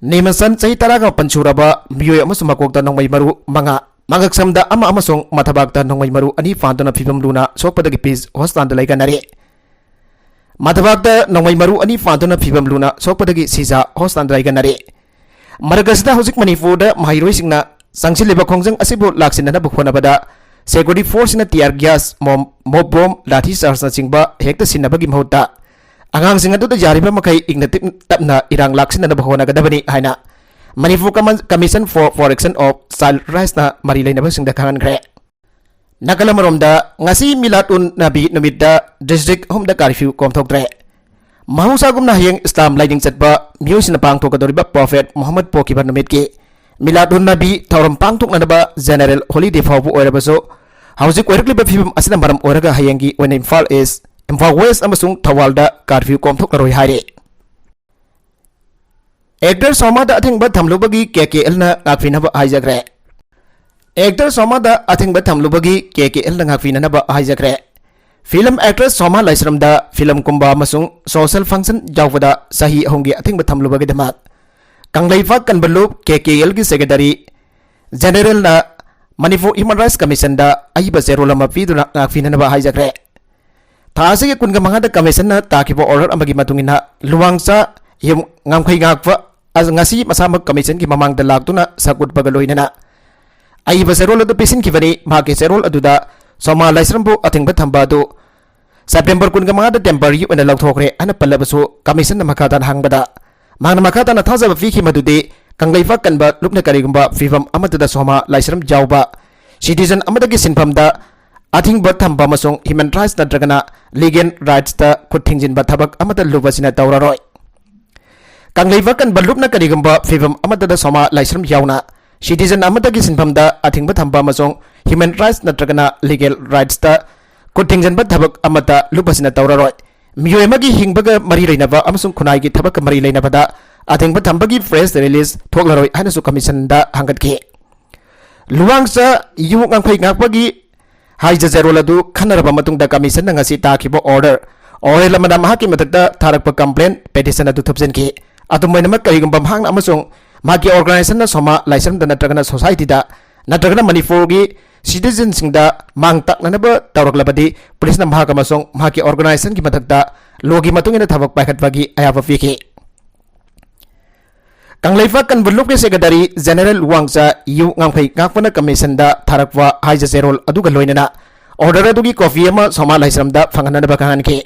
ꯅꯤꯃꯁꯟ, ꯆꯍꯤ ꯇꯔꯥꯒ ꯃꯥꯄꯟ ꯁꯨꯔꯕ ꯃꯤꯑꯣꯏ ꯑꯃꯁꯨꯡ ꯃꯀꯣꯛꯇ ꯅꯣꯡꯃꯩ ꯃꯔꯨ ꯃꯉꯥ, ꯃꯉꯛꯁꯝꯗ ꯑꯃ ꯑꯃꯁꯨꯡ ꯃꯊꯕꯥꯛꯇ ꯅꯣꯡꯃꯩ ꯃꯔꯨ ꯑꯅꯤ ꯐꯥꯟꯗꯨꯅ ꯐꯤꯕꯝ ꯂꯨꯅ ꯁꯣꯛꯄꯗꯒꯤ ꯄꯤꯖ ꯍꯣꯁꯄꯤꯇꯥꯜꯗ ꯂꯩꯀꯠꯅꯔꯤ꯫ ꯃꯊꯕꯥꯛꯇ ꯅꯣꯡꯃꯩ ꯃꯔꯨ ꯑꯅꯤ ꯐꯥꯟꯗꯨꯅ ꯐꯤꯕꯝ ꯂꯨꯅ ꯁꯣꯛꯄꯗꯒꯤ ꯁꯤꯖ ꯍꯣꯁꯄꯤꯇꯥꯜꯗ ꯂꯩꯀꯠꯅꯔꯤ꯫ ꯃꯔꯛ ꯑꯁꯤꯗ ꯍꯧꯖꯤꯛ ꯃꯅꯤꯄꯨꯔꯗ ꯃꯍꯩꯔꯣꯏꯁꯤꯡꯅ ꯆꯪꯁꯤꯜꯂꯤꯕ ꯈꯣꯡꯖꯪ ꯑꯁꯤꯕꯨ ꯂꯥꯛꯁꯤꯟꯅꯅꯕ ꯍꯣꯠꯅꯕꯗ ꯁꯦꯀ꯭ꯌꯨꯔꯤꯇꯤ ꯐꯣꯔꯁꯁꯤꯅ ꯇꯤꯌꯥꯔ ꯒ꯭ꯌꯥꯁ, ꯃꯣꯝ, ꯃꯣꯞ ꯕꯣꯝ, ꯂꯥꯊꯤ ꯆꯥꯔꯖꯅꯆꯤꯡꯕ ꯍꯦꯛꯇ ꯁꯤꯖꯤꯟꯅꯕꯒꯤ ꯃꯍꯨꯠꯇ ꯑꯉꯥꯡꯁꯤꯡ ꯑꯗꯨꯗ ꯌꯥꯔꯤꯕ ꯃꯈꯩ ꯏꯪꯅ ꯇꯤꯞ-, ꯇꯞꯅ ꯏꯔꯥꯡ ꯂꯥꯛꯁꯤꯟꯅꯅꯕ ꯍꯣꯠꯅꯒꯗꯕꯅꯤ ꯍꯥꯏꯅ ꯃꯅꯤꯄꯨꯔ ꯀꯃꯟ-, commission for protection of child ꯔꯥꯏꯠꯁꯅ ꯃꯔꯤ ꯂꯩꯅꯕꯁꯤꯡꯗ ꯈꯪꯍꯟꯈ꯭ꯔꯦ꯫ ꯅꯥꯀꯜ ꯑꯃꯔꯣꯝꯗ, ꯉꯁꯤ ꯃꯤꯂꯥꯗ ꯎꯟ ꯅꯕꯤ ꯅꯨꯃꯤꯠꯇ ꯗꯤꯁꯇ꯭ꯔꯤꯛ ꯑꯍꯨꯝꯗ ꯀꯥꯔꯐ꯭ꯌꯨ ꯀꯣꯝꯊꯣꯛꯇ꯭ꯔꯦ꯫ ꯃꯍꯧꯁꯥꯒꯨꯝꯅ ꯍꯌꯦꯡ ꯏꯁꯂꯥꯝ ꯂꯥꯏꯅꯤꯡ ꯆꯠꯄ ꯃꯤꯑꯣꯏꯁꯤꯡꯅ ꯄꯥꯡꯊꯣꯛꯀꯗꯧꯔꯤꯕ ꯄ꯭ꯔꯣꯐꯦꯠ ꯃꯨꯍꯝꯃꯗ ꯄꯣꯛꯈꯤꯕ ꯅꯨꯃꯤꯠꯀꯤ ꯃꯤꯂꯥꯗ ꯎꯟ ꯅꯕꯤ ꯊꯧꯔꯝ ꯄꯥꯡꯊꯣꯛꯅꯅꯕ ꯖꯦꯅꯦꯔꯦꯜ ꯍꯣꯂꯤꯗꯦ ꯐꯥꯎꯕ ꯑꯣꯏꯔꯕꯁꯨ, ꯍꯧꯖꯤꯛ ꯑꯣꯏꯔꯛꯂꯤꯕ ꯐꯤꯕꯝ ꯑꯁꯤꯅ ꯃꯔꯝ ꯑꯣꯏꯔꯒ ꯍꯌꯦꯡꯒꯤ ꯑꯣꯏꯅ ꯏꯝꯐꯥꯜ ꯏꯁ, ꯏꯝꯐꯥꯜ ꯋꯦꯁ ꯑꯃꯁꯨꯡ ꯊꯧꯕꯥꯜꯗ ꯀꯥꯔꯐ꯭ꯌꯨ ꯀꯣꯝꯊꯣꯛꯂꯔꯣꯏ ꯍꯥꯏꯔꯤ꯫ ꯑꯦꯛꯇꯔ ꯁꯣꯃꯥꯗ ꯑꯊꯤꯡꯕ ꯊꯝꯂꯨꯕꯒꯤ ꯀꯦ ꯀꯦ ꯑꯦꯜꯅ ꯉꯥꯛꯄꯤꯅꯕ ꯍꯥꯏꯖꯈ꯭ꯔꯦ꯫ ꯑꯦꯛꯇꯔ ꯁꯣꯃꯥꯗ ꯑꯊꯤꯡꯕ ꯊꯝꯂꯨꯕꯒꯤ ꯀꯦ ꯀꯦ ꯑꯦꯜꯅ ꯉꯥꯛꯄꯤꯅꯅꯕ ꯍꯥꯏꯖꯈ꯭ꯔꯦ꯫ ꯐꯤꯂꯝ ꯑꯦꯛꯇ꯭ꯔꯦꯁ ꯁꯣꯃꯥ ꯂꯥꯏꯁ꯭ꯔꯝꯗ ꯐꯤꯂꯝ ꯀꯨꯝꯕ ꯑꯃꯁꯨꯡ ꯁꯣꯁꯦꯜ ꯐꯪꯁꯟ ꯌꯥꯎꯕꯗ ꯆꯍꯤ ꯑꯍꯨꯝꯒꯤ ꯑꯊꯤꯡꯕ ꯊꯝꯂꯨꯕꯒꯤꯗꯃꯛ ꯀꯪꯂꯩꯄꯥꯛ ꯀꯟꯕ ꯂꯨꯞ ꯀꯦ ꯀꯦ ꯑꯦꯜꯒꯤ ꯁꯦꯀ꯭ꯔꯦꯇꯔꯤ ꯖꯦꯅꯦꯔꯦꯜꯅ ꯃꯅꯤꯄꯨꯔ ꯍ꯭ꯌꯨꯃꯦꯟ ꯔꯥꯏꯠꯁ ꯀꯃꯤꯁꯟꯗ ꯑꯏꯕ ꯆꯦꯔꯣꯜ ꯑꯃ ꯄꯤꯗꯨꯅ ꯉꯥꯛꯄꯤꯅꯅꯕ ꯍꯥꯏꯖꯈ꯭ꯔꯦ꯫ ꯊꯥ ꯑꯁꯤꯒꯤ ꯀꯨꯟꯒ ꯃꯉꯥꯗ ꯀꯃꯤꯁꯟꯅ ꯇꯥꯈꯤꯕ ꯑꯣꯔꯗꯔ ꯑꯃꯒꯤ ꯃꯇꯨꯡ ꯏꯟꯅ ꯂꯨꯋꯥꯡꯆꯥ ꯌꯨꯝ ꯉꯝꯈꯩ ꯉꯥꯛꯄ ꯑꯁ ꯉꯁꯤ ꯃꯁꯥꯃꯛ ꯀꯃꯤꯁꯟꯒꯤ ꯃꯃꯥꯡꯗ ꯂꯥꯛꯇꯨꯅ ꯁꯛ ꯎꯠꯄꯒ ꯂꯣꯏꯅꯅ ꯑꯏꯕ ꯆꯦꯔꯣꯜ ꯑꯗꯨ ꯄꯤꯁꯤꯟꯈꯤꯕꯅꯤ꯫ ꯃꯍꯥꯛꯀꯤ ꯆꯦꯔꯣꯜ ꯑꯗꯨꯗ ꯁꯣꯃꯥ ꯂꯥꯏꯁ꯭ꯔꯝꯕꯨ ꯑꯊꯤꯡꯕ ꯊꯝꯕ ꯑꯗꯨ ꯁꯦꯞꯇꯦꯝꯕꯔ ꯀꯨꯟꯒ ꯃꯉꯥꯗ ꯇꯦꯝꯄꯔꯔꯤ ꯑꯣꯏꯅ ꯂꯧꯊꯣꯛꯈ꯭ꯔꯦ ꯍꯥꯏꯅ ꯄꯜꯂꯕꯁꯨ, ꯀꯃꯤꯁꯟꯅ ꯃꯈꯥ ꯇꯥꯅ ꯍꯪꯕꯗ ꯃꯍꯥꯛꯅ ꯃꯈꯥ ꯇꯥꯅ ꯊꯥꯖꯕ ꯄꯤꯈꯤ, ꯃꯗꯨꯗꯤ ꯀꯪꯂꯩꯄꯥꯛ ꯀꯟꯕ ꯂꯨꯞꯅ ꯀꯔꯤꯒꯨꯝꯕ ꯐꯤꯕꯝ ꯑꯃꯠꯇꯗ ꯁꯣꯃꯥ ꯂꯥꯏꯁ꯭ꯔꯝ ꯌꯥꯎꯕ ꯁꯤꯇꯤꯖꯟ ꯑꯃꯗꯒꯤ ꯁꯤꯟꯐꯝꯗ ꯑꯊꯤꯡꯕ ꯊꯝꯕ ꯑꯃꯁꯨꯡ ꯍ꯭ꯌꯨꯃꯦꯟ ꯔꯥꯏꯠꯁ ꯅꯠꯇ꯭ꯔꯒꯅ ꯂꯤꯒꯦꯜ ꯔꯥꯏꯠꯁꯇ ꯈꯨꯠ ꯊꯤꯡꯖꯤꯟꯕ ꯊꯕꯛ ꯑꯃꯠꯇ ꯂꯨꯞ ꯑꯁꯤꯅ ꯇꯧꯔꯔꯣꯏ꯫ ꯀꯪꯂꯩꯄꯥꯛ ꯀꯟꯕ ꯂꯨꯞꯅ ꯀꯔꯤꯒꯨꯝꯕ ꯐꯤꯕꯝ ꯑꯃꯠꯇꯗ ꯁꯣꯃꯥ ꯂꯥꯏꯁ꯭ꯔꯝ ꯌꯥꯎꯅ citizen ꯑꯃꯠꯇꯒꯤ ꯁꯤꯟꯐꯝꯗ ꯑꯊꯤꯡꯕ ꯊꯝꯕ ꯑꯃꯁꯨꯡ human rights ꯅꯠꯇ꯭ꯔꯒꯅ legal rightsꯇ ꯈꯨꯠ ꯊꯤꯡꯖꯤꯟꯕ ꯊꯕꯛ ꯑꯃꯠꯇ ꯂꯨꯞ ꯑꯁꯤꯅ ꯇꯧꯔꯔꯣꯏ꯫ ꯃꯤꯑꯣꯏ ꯑꯃꯒꯤ ꯍꯤꯡꯕꯒ ꯃꯔꯤ ꯂꯩꯅꯕ ꯑꯃꯁꯨꯡ ꯈꯨꯟꯅꯥꯏꯒꯤ ꯊꯕꯛꯀ ꯃꯔꯤ ꯂꯩꯅꯕꯗ ꯑꯊꯤꯡꯕ ꯊꯝꯕꯒꯤ press release ꯊꯣꯛꯂꯔꯣꯏ ꯍꯥꯏꯅꯁꯨ commissionꯗ ꯍꯪꯒꯠꯈꯤ꯫ ꯂꯨꯋꯥꯡꯆꯥ ꯌꯨ ꯉꯥꯡꯐꯩ ꯉꯥꯛꯄꯒꯤ ꯍꯥꯏꯖ ꯆꯦꯔꯣꯜ ꯑꯗꯨ ꯈꯟꯅꯔꯕ ꯃꯇꯨꯡꯗ commissionꯅ ꯉꯁꯤ ꯇꯥꯈꯤꯕ order, ꯑꯣꯔꯦꯜ ꯑꯃꯅ ꯃꯍꯥꯛꯀꯤ ꯃꯊꯛꯇ ꯊꯥꯔꯛꯄ complaint petition ꯑꯗꯨ ꯊꯨꯞꯆꯤꯟꯈꯤ꯫ ꯑꯗꯨꯝ ꯑꯣꯏꯅꯃꯛ, ꯀꯔꯤꯒꯨꯝꯕ ꯃꯍꯥꯛꯅ ꯑꯃꯁꯨꯡ ꯃꯍꯥꯛꯀꯤ organisationꯅ ꯁꯣꯃꯥ ꯂꯥꯏꯁ꯭ꯔꯝꯗ ꯅꯠꯇ꯭ꯔꯒꯅ societyꯗ ꯅꯠꯇ꯭ꯔꯒꯅ ꯃꯅꯤꯄꯨꯔꯒꯤ citizenꯁꯤꯡꯗ ꯃꯥꯡ ꯇꯥꯛꯅꯅꯕ ꯇꯧꯔꯛꯂꯕꯗꯤ, policeꯅ ꯃꯍꯥꯛ ꯑꯃꯁꯨꯡ ꯃꯍꯥꯛꯀꯤ organisationꯒꯤ ꯃꯊꯛꯇ lawꯒꯤ ꯃꯇꯨꯡ ꯏꯟꯅ ꯊꯕꯛ ꯄꯥꯏꯈꯠꯄꯒꯤ ꯑꯌꯥꯕ ꯄꯤꯈꯤ꯫ ꯀꯪꯂꯩꯄꯥꯛ ꯀꯟꯕ ꯂꯨꯞꯀꯤ secretary general ꯋꯥꯡꯆꯥ ꯌꯨ ꯉꯥꯡꯐꯩ ꯉꯥꯛꯄꯅ commissionꯗ ꯊꯥꯔꯛꯄ ꯍꯥꯏꯖ ꯆꯦꯔꯣꯜ ꯑꯗꯨꯒ ꯂꯣꯏꯅꯅ order ꯑꯗꯨꯒꯤ copy ꯑꯃ ꯁꯣꯃꯥ ꯂꯥꯏꯁ꯭ꯔꯝꯗ ꯐꯪꯍꯟꯅꯅꯕ ꯈꯪꯍꯟꯈꯤ꯫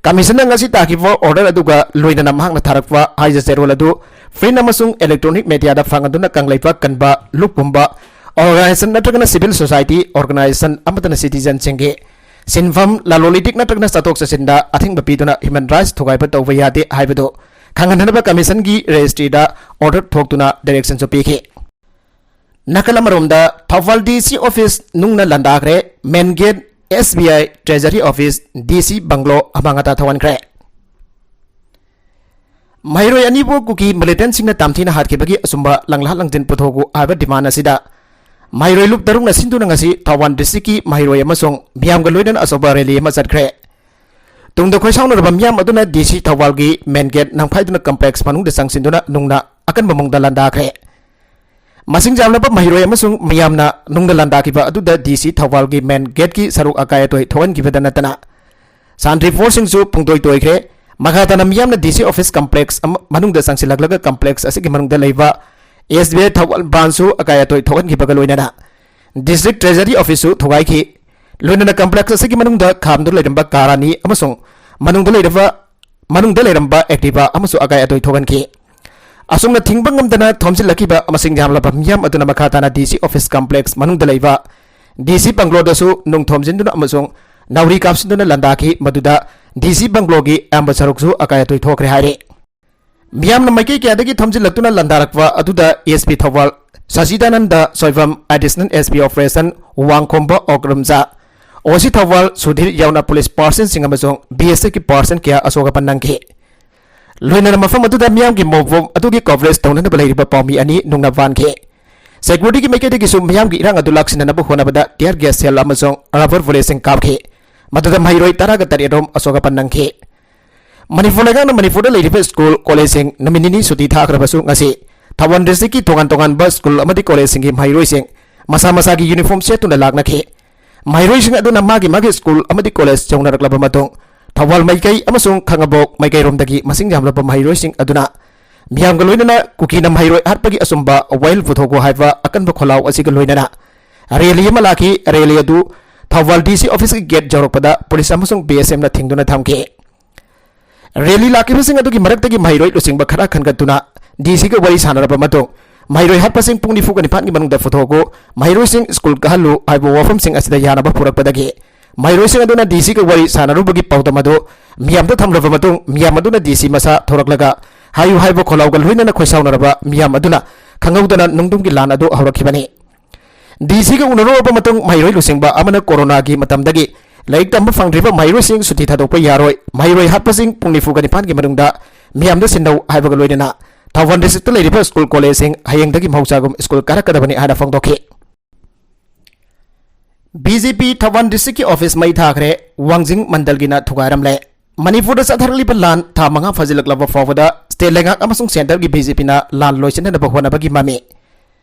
Commissionꯅ ꯉꯁꯤ ꯇꯥꯈꯤꯕ order ꯑꯗꯨꯒ ꯂꯣꯏꯅꯅ ꯃꯍꯥꯛꯅ ꯊꯥꯔꯛꯄ ꯍꯥꯏꯖ ꯆꯦꯔꯣꯜ ꯑꯗꯨ print ꯑꯃꯁꯨꯡ electronic mediaꯗ ꯐꯪꯍꯟꯗꯨꯅ ꯀꯪꯂꯩꯄꯥꯛ ꯀꯟꯕ ꯂꯨꯞꯀꯨꯝꯕ organisation ꯅꯠꯇ꯭ꯔꯒꯅ civil society organisation ꯑꯃꯠꯇꯅ citizenꯁꯤꯡꯒꯤ ꯁꯤꯟꯐꯝ, ꯂꯂꯣꯟ ꯏꯇꯤꯛ ꯅꯠꯇ꯭ꯔꯒꯅ ꯆꯠꯊꯣꯛ ꯆꯠꯁꯤꯟꯗ ꯑꯊꯤꯡꯕ ꯄꯤꯗꯨꯅ human rights ꯊꯨꯒꯥꯏꯕ ꯇꯧꯕ ꯌꯥꯗꯦ ꯍꯥꯏꯕꯗꯨ ꯈꯪꯍꯟꯅꯅꯕ commissionꯒꯤ registryꯗ order ꯊꯣꯛꯇꯨꯅ directionꯁꯨ ꯄꯤꯈꯤ꯫ ꯅꯥꯀꯜ ꯑꯃꯔꯣꯝꯗ, ꯊꯧꯕꯥꯜ DC office ꯅꯨꯡꯅ ꯂꯥꯟꯗꯥꯈ꯭ꯔꯦ, main gate, SBI treasury office, DC bungalow ꯑꯃꯥꯡ ꯑꯇꯥ ꯊꯣꯛꯍꯟꯈ꯭ꯔꯦ꯫ ꯃꯍꯩꯔꯣꯏ ꯑꯅꯤꯕꯨ ꯀꯨꯀꯤ militantꯁꯤꯡꯅ ꯇꯝꯊꯤꯅ ꯍꯥꯠꯈꯤꯕꯒꯤ ꯑꯆꯨꯝꯕ ꯂꯪꯂꯥ ꯂꯪꯖꯤꯟ ꯄꯨꯊꯣꯛꯎ ꯍꯥꯏꯕ demand ꯑꯁꯤꯗ ꯃꯍꯩꯔꯣꯏ ꯂꯨꯞ ꯇꯔꯨꯛꯅ ꯁꯤꯟꯗꯨꯅ ꯉꯁꯤ ꯊꯧꯕꯥꯜ districtꯀꯤ ꯃꯍꯩꯔꯣꯏ ꯑꯃꯁꯨꯡ ꯃꯤꯌꯥꯝꯒ ꯂꯣꯏꯅꯅ ꯑꯆꯧꯕ rally ꯑꯃ ꯆꯠꯈ꯭ꯔꯦ꯫ ꯇꯨꯡꯗ ꯈꯣꯏꯁꯥꯎꯅꯔꯕ ꯃꯤꯌꯥꯝ ꯑꯗꯨꯅ DC ꯊꯧꯕꯥꯜꯒꯤ main gate ꯅꯝꯈꯥꯏꯗꯨꯅ complex ꯃꯅꯨꯡꯗ ꯆꯪꯁꯤꯟꯗꯨꯅ ꯅꯨꯡꯅ ꯑꯀꯟꯕ ꯃꯑꯣꯡꯗ ꯂꯥꯟꯗꯥꯈ꯭ꯔꯦ꯫ ꯃꯁꯤꯡ ꯌꯥꯝꯂꯕ ꯃꯍꯩꯔꯣꯏ ꯑꯃꯁꯨꯡ ꯃꯤꯌꯥꯝꯅ ꯅꯨꯡꯅ ꯂꯥꯟꯗꯥꯈꯤꯕ ꯑꯗꯨꯗ DC ꯊꯧꯕꯥꯜꯒꯤ main gateꯀꯤ ꯁꯔꯨꯛ ꯑꯀꯥꯏ ꯑꯇꯣꯏ ꯊꯣꯛꯍꯟꯈꯤꯕꯗ ꯅꯠꯇꯅ ꯁꯥꯟꯇ꯭ꯔꯤ forceꯁꯤꯡꯁꯨ ꯄꯨꯡꯇꯣꯏ ꯇꯣꯏꯈ꯭ꯔꯦ꯫ ꯃꯈꯥ ꯇꯥꯅ ꯃꯤꯌꯥꯝꯅ DC office complex ꯑꯃ-, ꯃꯅꯨꯡꯗ ꯆꯪꯁꯤꯜꯂꯛꯂꯒ complex ꯑꯁꯤꯒꯤ ꯃꯅꯨꯡꯗ ꯂꯩꯕ SBI ꯊꯧꯕꯥꯜ branchꯁꯨ ꯑꯀꯥꯏ ꯑꯇꯣꯏ ꯊꯣꯛꯍꯟꯈꯤꯕꯒ ꯂꯣꯏꯅꯅ district treasury officeꯁꯨ ꯊꯨꯒꯥꯏꯈꯤ꯫ ꯂꯣꯏꯅꯅ complex ꯑꯁꯤꯒꯤ ꯃꯅꯨꯡꯗ ꯈꯥꯝꯗꯨꯅ ꯂꯩꯔꯝꯕ car ꯑꯅꯤ ꯑꯃꯁꯨꯡ ꯃꯅꯨꯡꯗ ꯂꯩꯔꯕ, ꯃꯅꯨꯡꯗ ꯂꯩꯔꯝꯕ Activa ꯑꯃꯁꯨ ꯑꯀꯥꯏ ꯑꯇꯣꯏ ꯊꯣꯛꯍꯟꯈꯤ꯫ ꯑꯁꯨꯝꯅ ꯊꯤꯡꯕ ꯉꯝꯗꯅ ꯊꯣꯝꯖꯤꯜꯂꯛꯈꯤꯕ ꯃꯁꯤꯡ ꯌꯥꯝꯂꯕ ꯃꯤꯌꯥꯝ ꯑꯗꯨꯅ ꯃꯈꯥ ꯇꯥꯅ DC office complex ꯃꯅꯨꯡꯗ ꯂꯩꯕ DC bungalowꯗꯁꯨ ꯅꯨꯡ ꯊꯣꯝꯖꯤꯟꯗꯨꯅ ꯑꯃꯁꯨꯡ ꯅꯥꯎꯔꯤ ꯀꯥꯞꯁꯤꯟꯗꯨꯅ ꯂꯥꯟꯗꯥꯈꯤ, ꯃꯗꯨꯗ DC bungalowꯒꯤ ꯑꯌꯥꯝꯕ ꯁꯔꯨꯛꯁꯨ ꯑꯀꯥꯏ ꯑꯇꯣꯏ ꯊꯣꯛꯈ꯭ꯔꯦ ꯍꯥꯏꯔꯤ꯫ ꯃꯤꯌꯥꯝꯅ ꯃꯥꯏꯀꯩ ꯀꯌꯥꯗꯒꯤ ꯊꯣꯝꯖꯤꯜꯂꯛꯇꯨꯅ ꯂꯥꯟꯗꯥꯔꯛꯄ ꯑꯗꯨꯗ S P Thoubal Sachidananda Soibam, additional S P operation Wangkhomba ꯑꯣꯀ꯭ꯔꯝꯖꯥ, ꯑꯣ ꯁꯤ ꯊꯧꯕꯥꯜ ꯁꯨꯙꯤꯔ ꯌꯥꯎꯅ ꯄꯨꯂꯤꯁ ꯄꯥꯔꯁꯟꯁꯤꯡ ꯑꯃꯁꯨꯡ ꯕꯤ ꯑꯦꯁ ꯑꯦꯐꯀꯤ ꯄꯥꯔꯁꯟ ꯀꯌꯥ ꯑꯁꯣꯛ ꯑꯄꯟ ꯅꯪꯈꯤ꯫ ꯂꯣꯏꯅꯅ ꯃꯐꯝ ꯑꯗꯨꯗ ꯃꯤꯌꯥꯝꯒꯤ ꯃꯣꯞ ꯋꯣꯞ ꯑꯗꯨꯒꯤ ꯀꯣꯚꯔꯦꯖ ꯇꯧꯅꯅꯕ ꯂꯩꯔꯤꯕ ꯄꯥꯎꯃꯤ ꯑꯅꯤ ꯅꯨꯡꯅ ꯕꯥꯟꯈꯤ꯫ ꯁꯦꯀ꯭ꯌꯨꯔꯤꯇꯤꯒꯤ ꯃꯥꯏꯀꯩꯗꯒꯤꯁꯨ ꯃꯤꯌꯥꯝꯒꯤ ꯏꯔꯥꯡ ꯑꯗꯨ ꯂꯥꯛꯁꯤꯟꯅꯅꯕ ꯍꯣꯠꯅꯕꯗ ꯇꯤꯌꯔ ꯒ꯭ꯌꯥꯁ ꯁꯦꯜ ꯑꯃꯁꯨꯡ ꯔꯕꯔ ꯕꯨꯂꯦꯠꯁꯤꯡ ꯀꯥꯞꯈꯤ꯫ ꯃꯗꯨꯗ ꯃꯍꯩꯔꯣꯏ ꯇꯔꯥꯒ ꯇꯔꯦꯠ ꯔꯣꯝ ꯑꯁꯣꯛ ꯑꯄꯟ ꯅꯪꯈꯤ꯫ ꯃꯅꯤꯄꯨꯔ ꯂꯩꯉꯥꯛꯅ ꯃꯅꯤꯄꯨꯔꯗ ꯂꯩꯔꯤꯕ ꯁ꯭ꯀꯨꯜ, ꯀꯣꯂꯦꯖꯁꯤꯡ ꯅꯨꯃꯤꯠ ꯅꯤꯅꯤ ꯁꯨꯇꯤ ꯊꯥꯈ꯭ꯔꯕꯁꯨ ꯉꯁꯤ ꯊꯧꯕꯥꯜ ꯗꯤꯁꯇ꯭ꯔꯤꯛꯀꯤ ꯇꯣꯉꯥꯟ ꯇꯣꯉꯥꯟꯕ ꯁ꯭ꯀꯨꯜ ꯑꯃꯗꯤ ꯀꯣꯂꯦꯖꯁꯤꯡꯒꯤ ꯃꯍꯩꯔꯣꯏꯁꯤꯡ ꯃꯁꯥ ꯃꯁꯥꯒꯤ ꯌꯨꯅꯤꯐꯣꯔꯝ ꯁꯦꯠꯇꯨꯅ ꯂꯥꯛꯅꯈꯤ꯫ ꯃꯍꯩꯔꯣꯏꯁꯤꯡ ꯑꯗꯨꯅ ꯃꯥꯒꯤ ꯃꯥꯒꯤ ꯁ꯭ꯀꯨꯜ ꯑꯃꯗꯤ ꯀꯣꯂꯦꯖ ꯌꯧꯅꯔꯛꯂꯕ ꯃꯇꯨꯡ, ꯊꯧꯕꯥꯜ ꯃꯥꯏꯀꯩ ꯑꯃꯁꯨꯡ ꯈꯥꯉꯕꯣꯛ ꯃꯥꯏꯀꯩꯔꯣꯝꯗꯒꯤ ꯃꯁꯤꯡ ꯌꯥꯝꯂꯕ ꯃꯍꯩꯔꯣꯏꯁꯤꯡ ꯑꯗꯨꯅ ꯃꯤꯌꯥꯝꯒ ꯂꯣꯏꯅꯅ ꯀꯨꯀꯤꯅ ꯃꯍꯩꯔꯣꯏ ꯍꯥꯠꯄꯒꯤ ꯑꯆꯨꯝꯕ ꯋꯥꯌꯦꯜ ꯄꯨꯊꯣꯛꯎ ꯍꯥꯏꯕ ꯑꯀꯟꯕ ꯈꯣꯜꯂꯥꯎ ꯑꯁꯤꯒ ꯂꯣꯏꯅꯅ ꯔꯦꯂꯤ ꯑꯃ ꯂꯥꯛꯈꯤ꯫ ꯔꯦꯂꯤ ꯑꯗꯨ ꯊꯧꯕꯥꯜ ꯗꯤ ꯁꯤ ꯑꯣꯐꯤꯁꯀꯤ ꯒꯦꯠ ꯌꯧꯔꯛꯄꯗ ꯄꯨꯂꯤꯁ ꯑꯃꯁꯨꯡ ꯕꯤ ꯑꯦꯁ ꯑꯦꯐꯅ ꯊꯤꯡꯗꯨꯅ ꯊꯝꯈꯤ꯫ ꯔꯦꯂꯤ ꯂꯥꯛꯈꯤꯕꯁꯤꯡ ꯑꯗꯨꯒꯤ ꯃꯔꯛꯇꯒꯤ ꯃꯍꯩꯔꯣꯏ ꯂꯨꯆꯤꯡꯕ ꯈꯔ ꯈꯟꯒꯠꯇꯨꯅ ꯗꯤ ꯁꯤꯒ ꯋꯥꯔꯤ ꯁꯥꯟꯅꯔꯕ ꯃꯇꯨꯡ, ꯃꯍꯩꯔꯣꯏ ꯍꯥꯠꯄꯁꯤꯡ ꯄꯨꯡ ꯅꯤꯐꯨꯒ ꯅꯤꯄꯥꯟꯒꯤ ꯃꯅꯨꯡꯗ ꯄꯨꯊꯣꯛꯎ, ꯃꯍꯩꯔꯣꯏꯁꯤꯡ ꯁ꯭ꯀꯨꯜ ꯀꯥꯍꯜꯂꯨ ꯍꯥꯏꯕ ꯋꯥꯐꯝꯁꯤꯡ ꯑꯁꯤꯗ ꯌꯥꯅꯕ ꯄꯨꯔꯛꯄꯗꯒꯤ ꯃꯍꯩꯔꯣꯏꯁꯤꯡ ꯑꯗꯨꯅ ꯗꯤ ꯁꯤꯒ ꯋꯥꯔꯤ ꯁꯥꯟꯅꯔꯨꯕꯒꯤ ꯄꯥꯎꯗꯝ ꯑꯗꯨ ꯃꯤꯌꯥꯝꯗ ꯊꯝꯂꯕ ꯃꯇꯨꯡ, ꯃꯤꯌꯥꯝ ꯑꯗꯨꯅ ꯗꯤ ꯁꯤ ꯃꯁꯥ ꯊꯣꯔꯛꯂꯒ ꯍꯥꯏꯌꯨ ꯍꯥꯏꯕ ꯈꯣꯜꯂꯥꯎꯒ ꯂꯣꯏꯅꯅ ꯈꯣꯏꯁꯥꯎꯅꯔꯕ ꯃꯤꯌꯥꯝ ꯑꯗꯨꯅ ꯈꯪꯍꯧꯗꯅ ꯅꯨꯡꯗꯨꯝꯒꯤ ꯂꯥꯟ ꯑꯗꯨ ꯍꯧꯔꯛꯈꯤꯕꯅꯤ꯫ ꯗꯤ ꯁꯤꯒ ꯎꯅꯔꯨꯔꯕ ꯃꯇꯨꯡ, ꯃꯍꯩꯔꯣꯏ ꯂꯨꯆꯤꯡꯕ ꯑꯃꯅ ꯀꯣꯔꯣꯅꯥꯒꯤ ꯃꯇꯝꯗꯒꯤ ꯂꯥꯏꯔꯤꯛ ꯇꯝꯕ ꯐꯪꯗ꯭ꯔꯤꯕ ꯃꯍꯩꯔꯣꯏꯁꯤꯡ ꯁꯨꯇꯤ ꯊꯥꯗꯣꯛꯄ ꯌꯥꯔꯣꯏ, ꯃꯍꯩꯔꯣꯏ ꯍꯥꯠꯄꯁꯤꯡ ꯄꯨꯡ ꯅꯤꯐꯨꯒ ꯅꯤꯄꯥꯟꯒꯤ ꯃꯅꯨꯡꯗ ꯃꯤꯌꯥꯝꯗ ꯁꯤꯟꯅꯧ ꯍꯥꯏꯕꯒ ꯂꯣꯏꯅꯅ ꯊꯧꯕꯥꯜ ꯗꯤꯁꯇ꯭ꯔꯤꯛꯇ ꯂꯩꯔꯤꯕ ꯁ꯭ꯀꯨꯜ ꯀꯣꯂꯦꯖꯁꯤꯡ ꯍꯌꯦꯡꯗꯒꯤ ꯃꯍꯧꯁꯥꯒꯨꯝ ꯁ꯭ꯀꯨꯜ ꯀꯥꯔꯛꯀꯗꯕꯅꯤ ꯍꯥꯏꯅ ꯐꯣꯡꯗꯣꯛꯈꯤ꯫ ꯕꯤ ꯖꯦ ꯄꯤ ꯊꯧꯕꯥꯜ ꯗꯤꯁꯇ꯭ꯔꯤꯛꯀꯤ ꯑꯣꯐꯤꯁ ꯃꯩ ꯊꯥꯈ꯭ꯔꯦ, ꯋꯥꯡꯖꯤꯡ ꯃꯟꯗꯜꯒꯤꯅ ꯊꯨꯒꯥꯏꯔꯝꯂꯦ꯫ ꯃꯅꯤꯄꯨꯔꯗ ꯆꯠꯊꯔꯛꯂꯤꯕ ꯂꯥꯟ ꯊꯥ ꯃꯉꯥ ꯐꯥꯖꯤꯜꯂꯛꯂꯕ ꯐꯥꯎꯕꯗ ꯁ꯭ꯇꯦꯠ ꯂꯩꯉꯥꯛ ꯑꯃꯁꯨꯡ ꯁꯦꯟꯇꯔꯒꯤ ꯕꯤ ꯖꯦ ꯄꯤꯅ ꯂꯥꯟ ꯂꯣꯏꯁꯤꯟꯅꯅꯕ ꯍꯣꯠꯅꯕꯒꯤ ꯃꯃꯤ꯫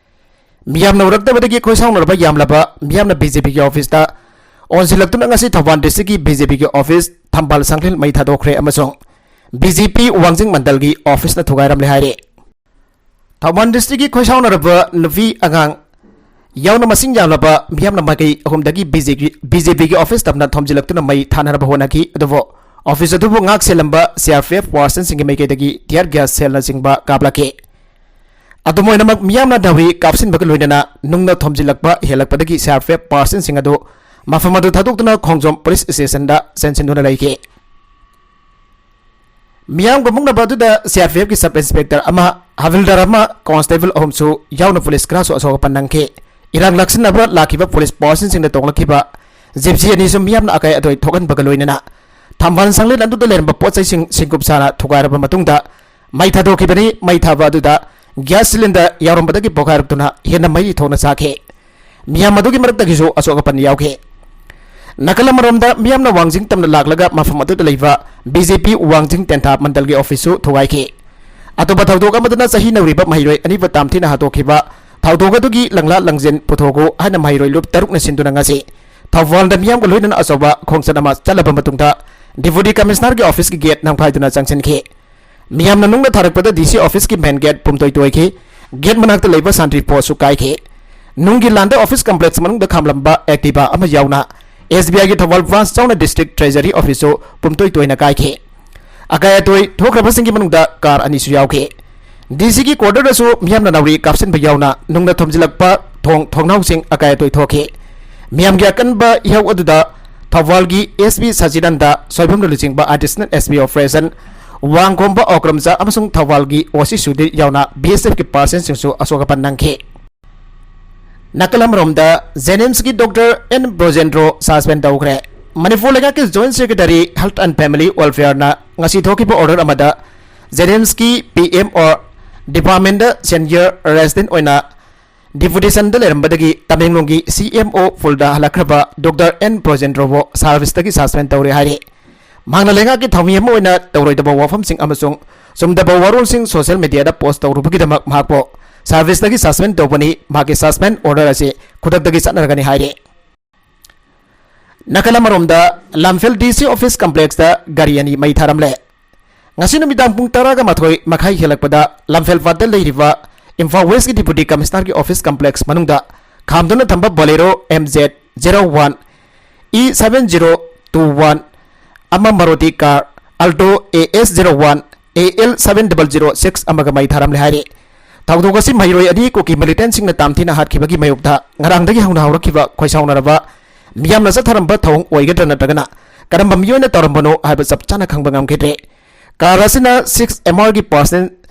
ꯃꯤꯌꯥꯝꯅ ꯎꯔꯛꯇꯕꯗꯒꯤ ꯈꯣꯏꯁꯥꯎꯅꯔꯕ ꯌꯥꯝꯂꯕ ꯃꯤꯌꯥꯝꯅ ꯕꯤ ꯖꯦ ꯄꯤꯒꯤ ꯑꯣꯐꯤꯁꯇ ꯑꯣꯟꯁꯤꯜꯂꯛꯇꯨꯅ ꯉꯁꯤ ꯊꯧꯕꯥꯜ ꯗꯤꯁꯇ꯭ꯔꯤꯛꯀꯤ ꯕꯤ ꯖꯦ ꯄꯤꯒꯤ ꯑꯣꯐꯤꯁ ꯊꯝꯕꯥꯜ ꯁꯪꯂꯦꯟ ꯃꯩ ꯊꯥꯗꯣꯛꯈ꯭ꯔꯦ ꯑꯃꯁꯨꯡ ꯕꯤ ꯖꯦ ꯄꯤ ꯋꯥꯡꯖꯤꯡ ꯃꯟꯗꯜꯒꯤ ꯑꯣꯐꯤꯁꯅ ꯊꯨꯒꯥꯏꯔꯝꯂꯦ ꯍꯥꯏꯔꯤ꯫ ꯊꯧꯕꯥꯜ ꯗꯤꯁꯇ꯭ꯔꯤꯛꯀꯤ ꯈꯣꯏꯁꯥꯎꯅꯔꯕ ꯅꯨꯄꯤ ꯑꯉꯥꯡ ꯌꯥꯎꯅ ꯃꯁꯤꯡ ꯌꯥꯝꯂꯕ ꯃꯤꯌꯥꯝꯅ ꯃꯥꯏꯀꯩ ꯑꯍꯨꯝꯗꯒꯤ ꯕꯤ ꯖꯦ ꯄꯤ, ꯕꯤ ꯖꯦ ꯄꯤꯒꯤ ꯑꯣꯐꯤꯁ ꯇꯝꯅ ꯊꯣꯝꯖꯤꯜꯂꯛꯇꯨꯅ ꯃꯩ ꯊꯥꯅꯅꯕ ꯍꯣꯠꯅꯈꯤ꯫ ꯑꯗꯨꯕꯨ ꯑꯣꯐꯤꯁ ꯑꯗꯨꯕꯨ ꯉꯥꯛ ꯁꯦꯜꯂꯝꯕ ꯁꯤ ꯑꯥꯔ ꯄꯤ ꯑꯦꯐ ꯄꯥꯔꯁꯟꯁꯤꯡꯒꯤ ꯃꯥꯏꯀꯩꯗꯒꯤ ꯇꯤꯌꯔ ꯒ꯭ꯌꯥꯁ ꯁꯦꯜꯅꯆꯤꯡꯕ ꯀꯥꯞꯂꯛꯈꯤ꯫ ꯑꯗꯨꯝ ꯑꯣꯏꯅꯃꯛ, ꯃꯤꯌꯥꯝꯅ ꯅꯥꯍꯨꯔꯤ ꯀꯥꯞꯁꯤꯟꯕꯒ ꯂꯣꯏꯅꯅ ꯅꯨꯡꯅ ꯊꯣꯝꯖꯤꯜꯂꯛꯄ ꯍꯦꯜꯂꯛꯄꯗꯒꯤ ꯁꯤ ꯑꯥꯔ ꯄꯤ ꯑꯦꯐ ꯄꯥꯔꯁꯟꯁꯤꯡ ꯑꯗꯨ ꯃꯐꯝ ꯑꯗꯨ ꯊꯥꯗꯣꯛꯇꯨꯅ ꯈꯣꯡꯖꯣꯝ ꯄꯨꯂꯤꯁ ꯁ꯭ꯇꯦꯁꯟꯗ ꯆꯦꯟꯁꯤꯟꯗꯨꯅ ꯂꯩꯈꯤ꯫ ꯃꯤꯌꯥꯝꯒ ꯃꯨꯛꯅꯕ ꯑꯗꯨꯗ ꯁꯤ ꯑꯥꯔ ꯄꯤ ꯑꯦꯐꯀꯤ ꯁꯕ ꯏꯟꯁꯄꯦꯛꯇꯔ ꯑꯃ, ꯍꯥꯕꯤꯜꯗꯥꯔ ꯑꯃ, ꯀꯣꯟꯁꯇꯦꯕꯜ ꯑꯍꯨꯝꯁꯨ ꯌꯥꯎꯅ ꯄꯨꯂꯤꯁ ꯈꯔꯁꯨ ꯑꯁꯣꯛ ꯑꯄꯟ ꯅꯪꯈꯤ꯫ ꯏꯔꯥꯡ ꯂꯥꯛꯁꯤꯟꯅꯕ ꯂꯥꯛꯈꯤꯕ ꯄꯨꯂꯤꯁ ꯄꯥꯔꯁꯟꯁꯤꯡꯅ ꯇꯣꯡꯂꯛꯈꯤꯕ ꯖꯤꯞꯁꯤ ꯑꯅꯤꯁꯨ ꯃꯤꯌꯥꯝꯅ ꯑꯀꯥꯏ ꯑꯇꯣꯏ ꯊꯣꯛꯍꯟꯕꯒ ꯂꯣꯏꯅꯅ ꯊꯝꯕꯥꯜ ꯁꯪꯂꯦꯟ ꯑꯗꯨꯗ ꯂꯩꯔꯝꯕ ꯄꯣꯠ ꯆꯩꯁꯤꯡ ꯁꯤꯡꯀꯨꯞ ꯁꯥꯅ ꯊꯨꯒꯥꯏꯔꯕ ꯃꯇꯨꯡꯗ ꯃꯩ ꯊꯥꯗꯣꯛꯈꯤꯕꯅꯤ꯫ ꯃꯩ ꯊꯥꯕ ꯑꯗꯨꯗ ꯒ꯭ꯌꯥꯁ ꯁꯤꯂꯤꯟꯗꯔ ꯌꯥꯎꯔꯝꯕꯗꯒꯤ ꯄꯣꯈꯥꯏꯔꯛꯇꯨꯅ ꯍꯦꯟꯅ ꯃꯩ ꯊꯣꯛꯅ ꯆꯥꯈꯤ꯫ ꯃꯤꯌꯥꯝ ꯑꯗꯨꯒꯤ ꯃꯔꯛꯇꯒꯤꯁꯨ ꯑꯁꯣꯛ ꯑꯄꯟ ꯌꯥꯎꯈꯤ꯫ ꯅꯥꯀꯜ ꯑꯃꯔꯣꯝꯗ ꯃꯤꯌꯥꯝꯅ ꯋꯥꯡꯖꯤꯡ ꯇꯝꯅ ꯂꯥꯛꯂꯒ ꯃꯐꯝ ꯑꯗꯨꯗ ꯂꯩꯕ ꯕꯤ ꯖꯦ ꯄꯤ ꯋꯥꯡꯖꯤꯡ ꯇꯦꯟꯊꯥ ꯃꯟꯗꯜꯒꯤ ꯑꯣꯐꯤꯁꯁꯨ ꯊꯨꯒꯥꯏꯈꯤ꯫ ꯑꯇꯣꯞꯄ ꯊꯧꯗꯣꯛ ꯑꯃꯗꯅ ꯆꯍꯤ ꯅꯧꯔꯤꯕ ꯃꯍꯩꯔꯣꯏ ꯑꯅꯤꯕꯨ ꯇꯥꯝꯊꯤꯅ ꯍꯥꯠꯇꯣꯛꯈꯤꯕ ꯊꯧꯗꯣꯛ ꯑꯗꯨꯒꯤ ꯂꯪꯂꯥ ꯂꯪꯖꯦꯜ ꯄꯨꯊꯣꯛꯎ ꯍꯥꯏꯅ ꯃꯍꯩꯔꯣꯏ ꯂꯨꯞ ꯇꯔꯨꯛꯅ ꯁꯤꯟꯗꯨꯅ ꯉꯁꯤ ꯊꯧꯕꯥꯜꯗ ꯃꯤꯌꯥꯝꯒ ꯂꯣꯏꯅꯅ ꯑꯆꯧꯕ ꯈꯣꯡꯆꯠ ꯑꯃ ꯆꯠꯂꯕ ꯃꯇꯨꯡꯗ ꯗꯤꯄꯨꯇꯤ ꯀꯃꯤꯁꯅꯔꯒꯤ ꯑꯣꯐꯤꯁꯀꯤ ꯒꯦꯠ ꯅꯝꯈꯥꯏꯗꯨꯅ ꯆꯪꯁꯤꯟꯈꯤ꯫ ꯃꯤꯌꯥꯝꯅ ꯅꯨꯡꯅ ꯊꯥꯔꯛꯄꯗ ꯗꯤ ꯁꯤ ꯑꯣꯐꯤꯁꯀꯤ ꯃꯦꯟ ꯒꯦꯠ ꯄꯨꯝꯇꯣꯏ ꯇꯣꯏꯈꯤ꯫ ꯒꯦꯠ ꯃꯅꯥꯛꯇ ꯂꯩꯕ ꯁꯟꯇ꯭ꯔꯤ ꯄꯣꯁꯁꯨ ꯀꯥꯏꯈꯤ꯫ ꯅꯨꯡꯒꯤ ꯂꯥꯟꯗ ꯑꯣꯐꯤꯁ ꯀꯝꯄ꯭ꯂꯦꯛꯁ ꯃꯅꯨꯡꯗ ꯈꯥꯝꯂꯝꯕ ꯑꯦꯛꯇꯤꯚꯥ ꯑꯃ ꯌꯥꯎꯅ ꯑꯦꯁ ꯕꯤ ꯑꯥꯏꯒꯤ ꯊꯧꯕꯥꯜ ꯕ꯭ꯔꯥꯟꯁ ꯌꯥꯎꯅ ꯗꯤꯁꯇ꯭ꯔꯤꯛ ꯇ꯭ꯔꯦꯖꯔꯤ ꯑꯣꯐꯤꯁꯁꯨ ꯄꯨꯝꯇꯣꯏ ꯇꯣꯏꯅ ꯀꯥꯏꯈꯤ꯫ ꯑꯀꯥꯏ ꯑꯇꯣꯏ ꯊꯣꯛꯈ꯭ꯔꯕꯁꯤꯡꯒꯤ ꯃꯅꯨꯡꯗ ꯀꯥꯔ ꯑꯅꯤꯁꯨ ꯌꯥꯎꯈꯤ꯫ ꯗꯤ ꯁꯤꯒꯤ ꯀ꯭ꯋꯥꯔꯇꯔꯗꯁꯨ ꯃꯤꯌꯥꯝꯅ ꯅꯥꯎꯔꯤ ꯀꯥꯞꯁꯤꯟꯕ ꯌꯥꯎꯅ ꯅꯨꯡꯅ ꯊꯣꯝꯖꯤꯜꯂꯛꯄ ꯊꯣꯡ ꯊꯣꯡꯅꯥꯎꯁꯤꯡ ꯑꯀꯥꯏ ꯑꯇꯣꯏ ꯊꯣꯛꯈꯤ꯫ ꯃꯤꯌꯥꯝꯒꯤ ꯑꯀꯟꯕ ꯏꯍꯧ ꯑꯗꯨꯗ ꯊꯧꯕꯥꯜꯒꯤ ꯑꯦꯁ ꯄꯤ ꯁꯆꯤꯗꯥꯅꯟꯗ ꯁꯣꯏꯕꯝꯅ ꯂꯨꯆꯤꯡꯕ additional S P operation Wangkhomba ꯑꯣꯀ꯭ꯔꯝꯖꯥ ꯑꯃꯁꯨꯡ ꯊꯧꯕꯥꯜꯒꯤ ꯑꯣ ꯁꯤ ꯁꯨꯙꯤꯔ ꯌꯥꯎꯅ ꯕꯤ ꯑꯦꯁ ꯑꯦꯐꯀꯤ ꯄꯥꯔꯁꯟꯁꯤꯡꯁꯨ ꯑꯁꯣꯛ ꯑꯄꯟ ꯅꯪꯈꯤ꯫ ꯅꯥꯀꯜ ꯑꯃꯔꯣꯝꯗ ꯖꯦꯅꯤꯝꯁꯀꯤ ꯗꯣꯛꯇꯔ ꯑꯦꯟ ꯕ꯭ꯔꯣꯖꯦꯟꯗ꯭ꯔꯣ ꯁꯁꯄꯦꯟ ꯇꯧꯈ꯭ꯔꯦ꯫ ꯃꯅꯤꯄꯨꯔ ꯂꯩꯉꯥꯛꯀꯤ joint secretary health and family ꯋꯦꯜꯐꯤꯌꯔꯅ ꯉꯁꯤ ꯊꯣꯛꯈꯤꯕ ꯑꯣꯔꯗꯔ ꯑꯃꯗ ꯖꯦꯅꯤꯝꯁꯀꯤ ꯄꯤ ꯑꯦꯝ ꯑꯣ ꯗꯤꯄꯥꯔꯠꯃꯦꯟꯗ ꯁꯦꯅꯤꯌꯔ ꯔꯦꯁꯤꯗꯦꯟꯠ ꯑꯣꯏꯅ ꯗꯤꯄꯨꯇꯦꯁꯟꯗ ꯂꯩꯔꯝꯕꯗꯒꯤ ꯇꯃꯦꯡꯂꯣꯡꯒꯤ ꯁꯤ M O ꯄꯨꯜꯗ ꯍꯜꯂꯛꯈ꯭ꯔꯕ doctor and ꯕ꯭ꯔꯣꯖꯦꯟꯗ꯭ꯔꯣꯕꯨ ꯁꯥꯔꯚꯤꯁꯇꯒꯤ suspend ꯇꯧꯔꯦ ꯍꯥꯏꯔꯤ꯫ ꯃꯍꯥꯛꯅ ꯂꯩꯉꯥꯛꯀꯤ ꯊꯧꯃꯤ ꯑꯃ ꯑꯣꯏꯅ ꯇꯧꯔꯣꯏꯗꯕ ꯋꯥꯐꯝꯁꯤꯡ ꯑꯃꯁꯨꯡ ꯆꯨꯝꯗꯕ ꯋꯥꯔꯣꯜꯁꯤꯡ ꯁꯣꯁꯤꯌꯦꯜ ꯃꯤꯗꯤꯌꯥꯗ ꯄꯣꯁꯠ ꯇꯧꯔꯨꯕꯒꯤꯗꯃꯛ ꯃꯍꯥꯛꯄꯨ ꯁꯥꯔꯚꯤꯁꯇꯒꯤ ꯁꯁꯄꯦꯟ ꯇꯧꯕꯅꯤ꯫ ꯃꯍꯥꯛꯀꯤ ꯁꯁꯄꯦꯟ ꯑꯣꯔꯗꯔ ꯑꯁꯤ ꯈꯨꯗꯛꯇꯒꯤ ꯆꯠꯅꯔꯒꯅꯤ ꯍꯥꯏꯔꯤ꯫ ꯅꯥꯀꯜ ꯑꯃꯔꯣꯝꯗ ꯂꯝꯐꯦꯜ ꯗꯤ ꯁꯤ ꯑꯣꯐꯤꯁ ꯀꯝꯄ꯭ꯂꯦꯛꯁꯇ ꯒꯥꯔꯤ ꯑꯅꯤ ꯃꯩ ꯊꯥꯔꯝꯂꯦ꯫ ꯉꯁꯤ ꯅꯨꯃꯤꯗꯥꯡ ꯄꯨꯡ ꯇꯔꯥꯒ ꯃꯥꯊꯣꯏ ꯃꯈꯥꯏ ꯍꯦꯜꯂꯛꯄꯗ ꯂꯝꯐꯦꯜ ꯄꯥꯠꯇ ꯂꯩꯔꯤꯕ ꯏꯝꯐꯥꯜ ꯋꯦꯁꯀꯤ ꯗꯤꯄꯨꯇꯤ ꯀꯃꯤꯁꯅꯔꯒꯤ ꯑꯣꯐꯤꯁ ꯀꯝꯄ꯭ꯂꯦꯛꯁ ꯃꯅꯨꯡꯗ ꯈꯥꯝꯗꯨꯅ ꯊꯝꯕ Bolero M Z zero one E seven zero two one ꯑꯃ, Maruti car Alto A S zero one A L seven double zero six ꯑꯃꯒ ꯃꯩ ꯊꯥꯔꯝꯂꯦ ꯍꯥꯏꯔꯤ꯫ ꯊꯧꯗꯣꯛ ꯑꯁꯤ ꯃꯍꯩꯔꯣꯏ ꯑꯅꯤ ꯀꯨꯀꯤ ꯃꯤꯂꯤꯇꯦꯟꯁꯤꯡꯅ ꯇꯥꯝꯊꯤꯅ ꯍꯥꯠꯈꯤꯕꯒꯤ ꯃꯥꯌꯣꯛꯇ ꯉꯔꯥꯡꯗꯒꯤ ꯍꯧꯅ ꯍꯧꯔꯛꯈꯤꯕ ꯈꯣꯏꯁꯥꯎꯅꯔꯕ ꯃꯤꯌꯥꯝꯅ ꯆꯠꯊꯔꯝꯕ ꯊꯧꯑꯣꯡ ꯑꯣꯏꯒꯗ꯭ꯔꯥ ꯅꯠꯇ꯭ꯔꯒꯅ ꯀꯔꯝꯕ ꯃꯤꯑꯣꯏꯅ ꯇꯧꯔꯝꯕꯅꯣ ꯍꯥꯏꯕ ꯆꯞ ꯆꯥꯅ ꯈꯪꯕ ꯉꯝꯈꯤꯗ꯭ꯔꯦ꯫ ꯀꯥꯔ ꯑꯁꯤꯅ ꯁꯤꯛꯁ ꯑꯦꯝ ꯑꯥꯔꯒꯤ ꯄꯥꯔꯁꯦꯟ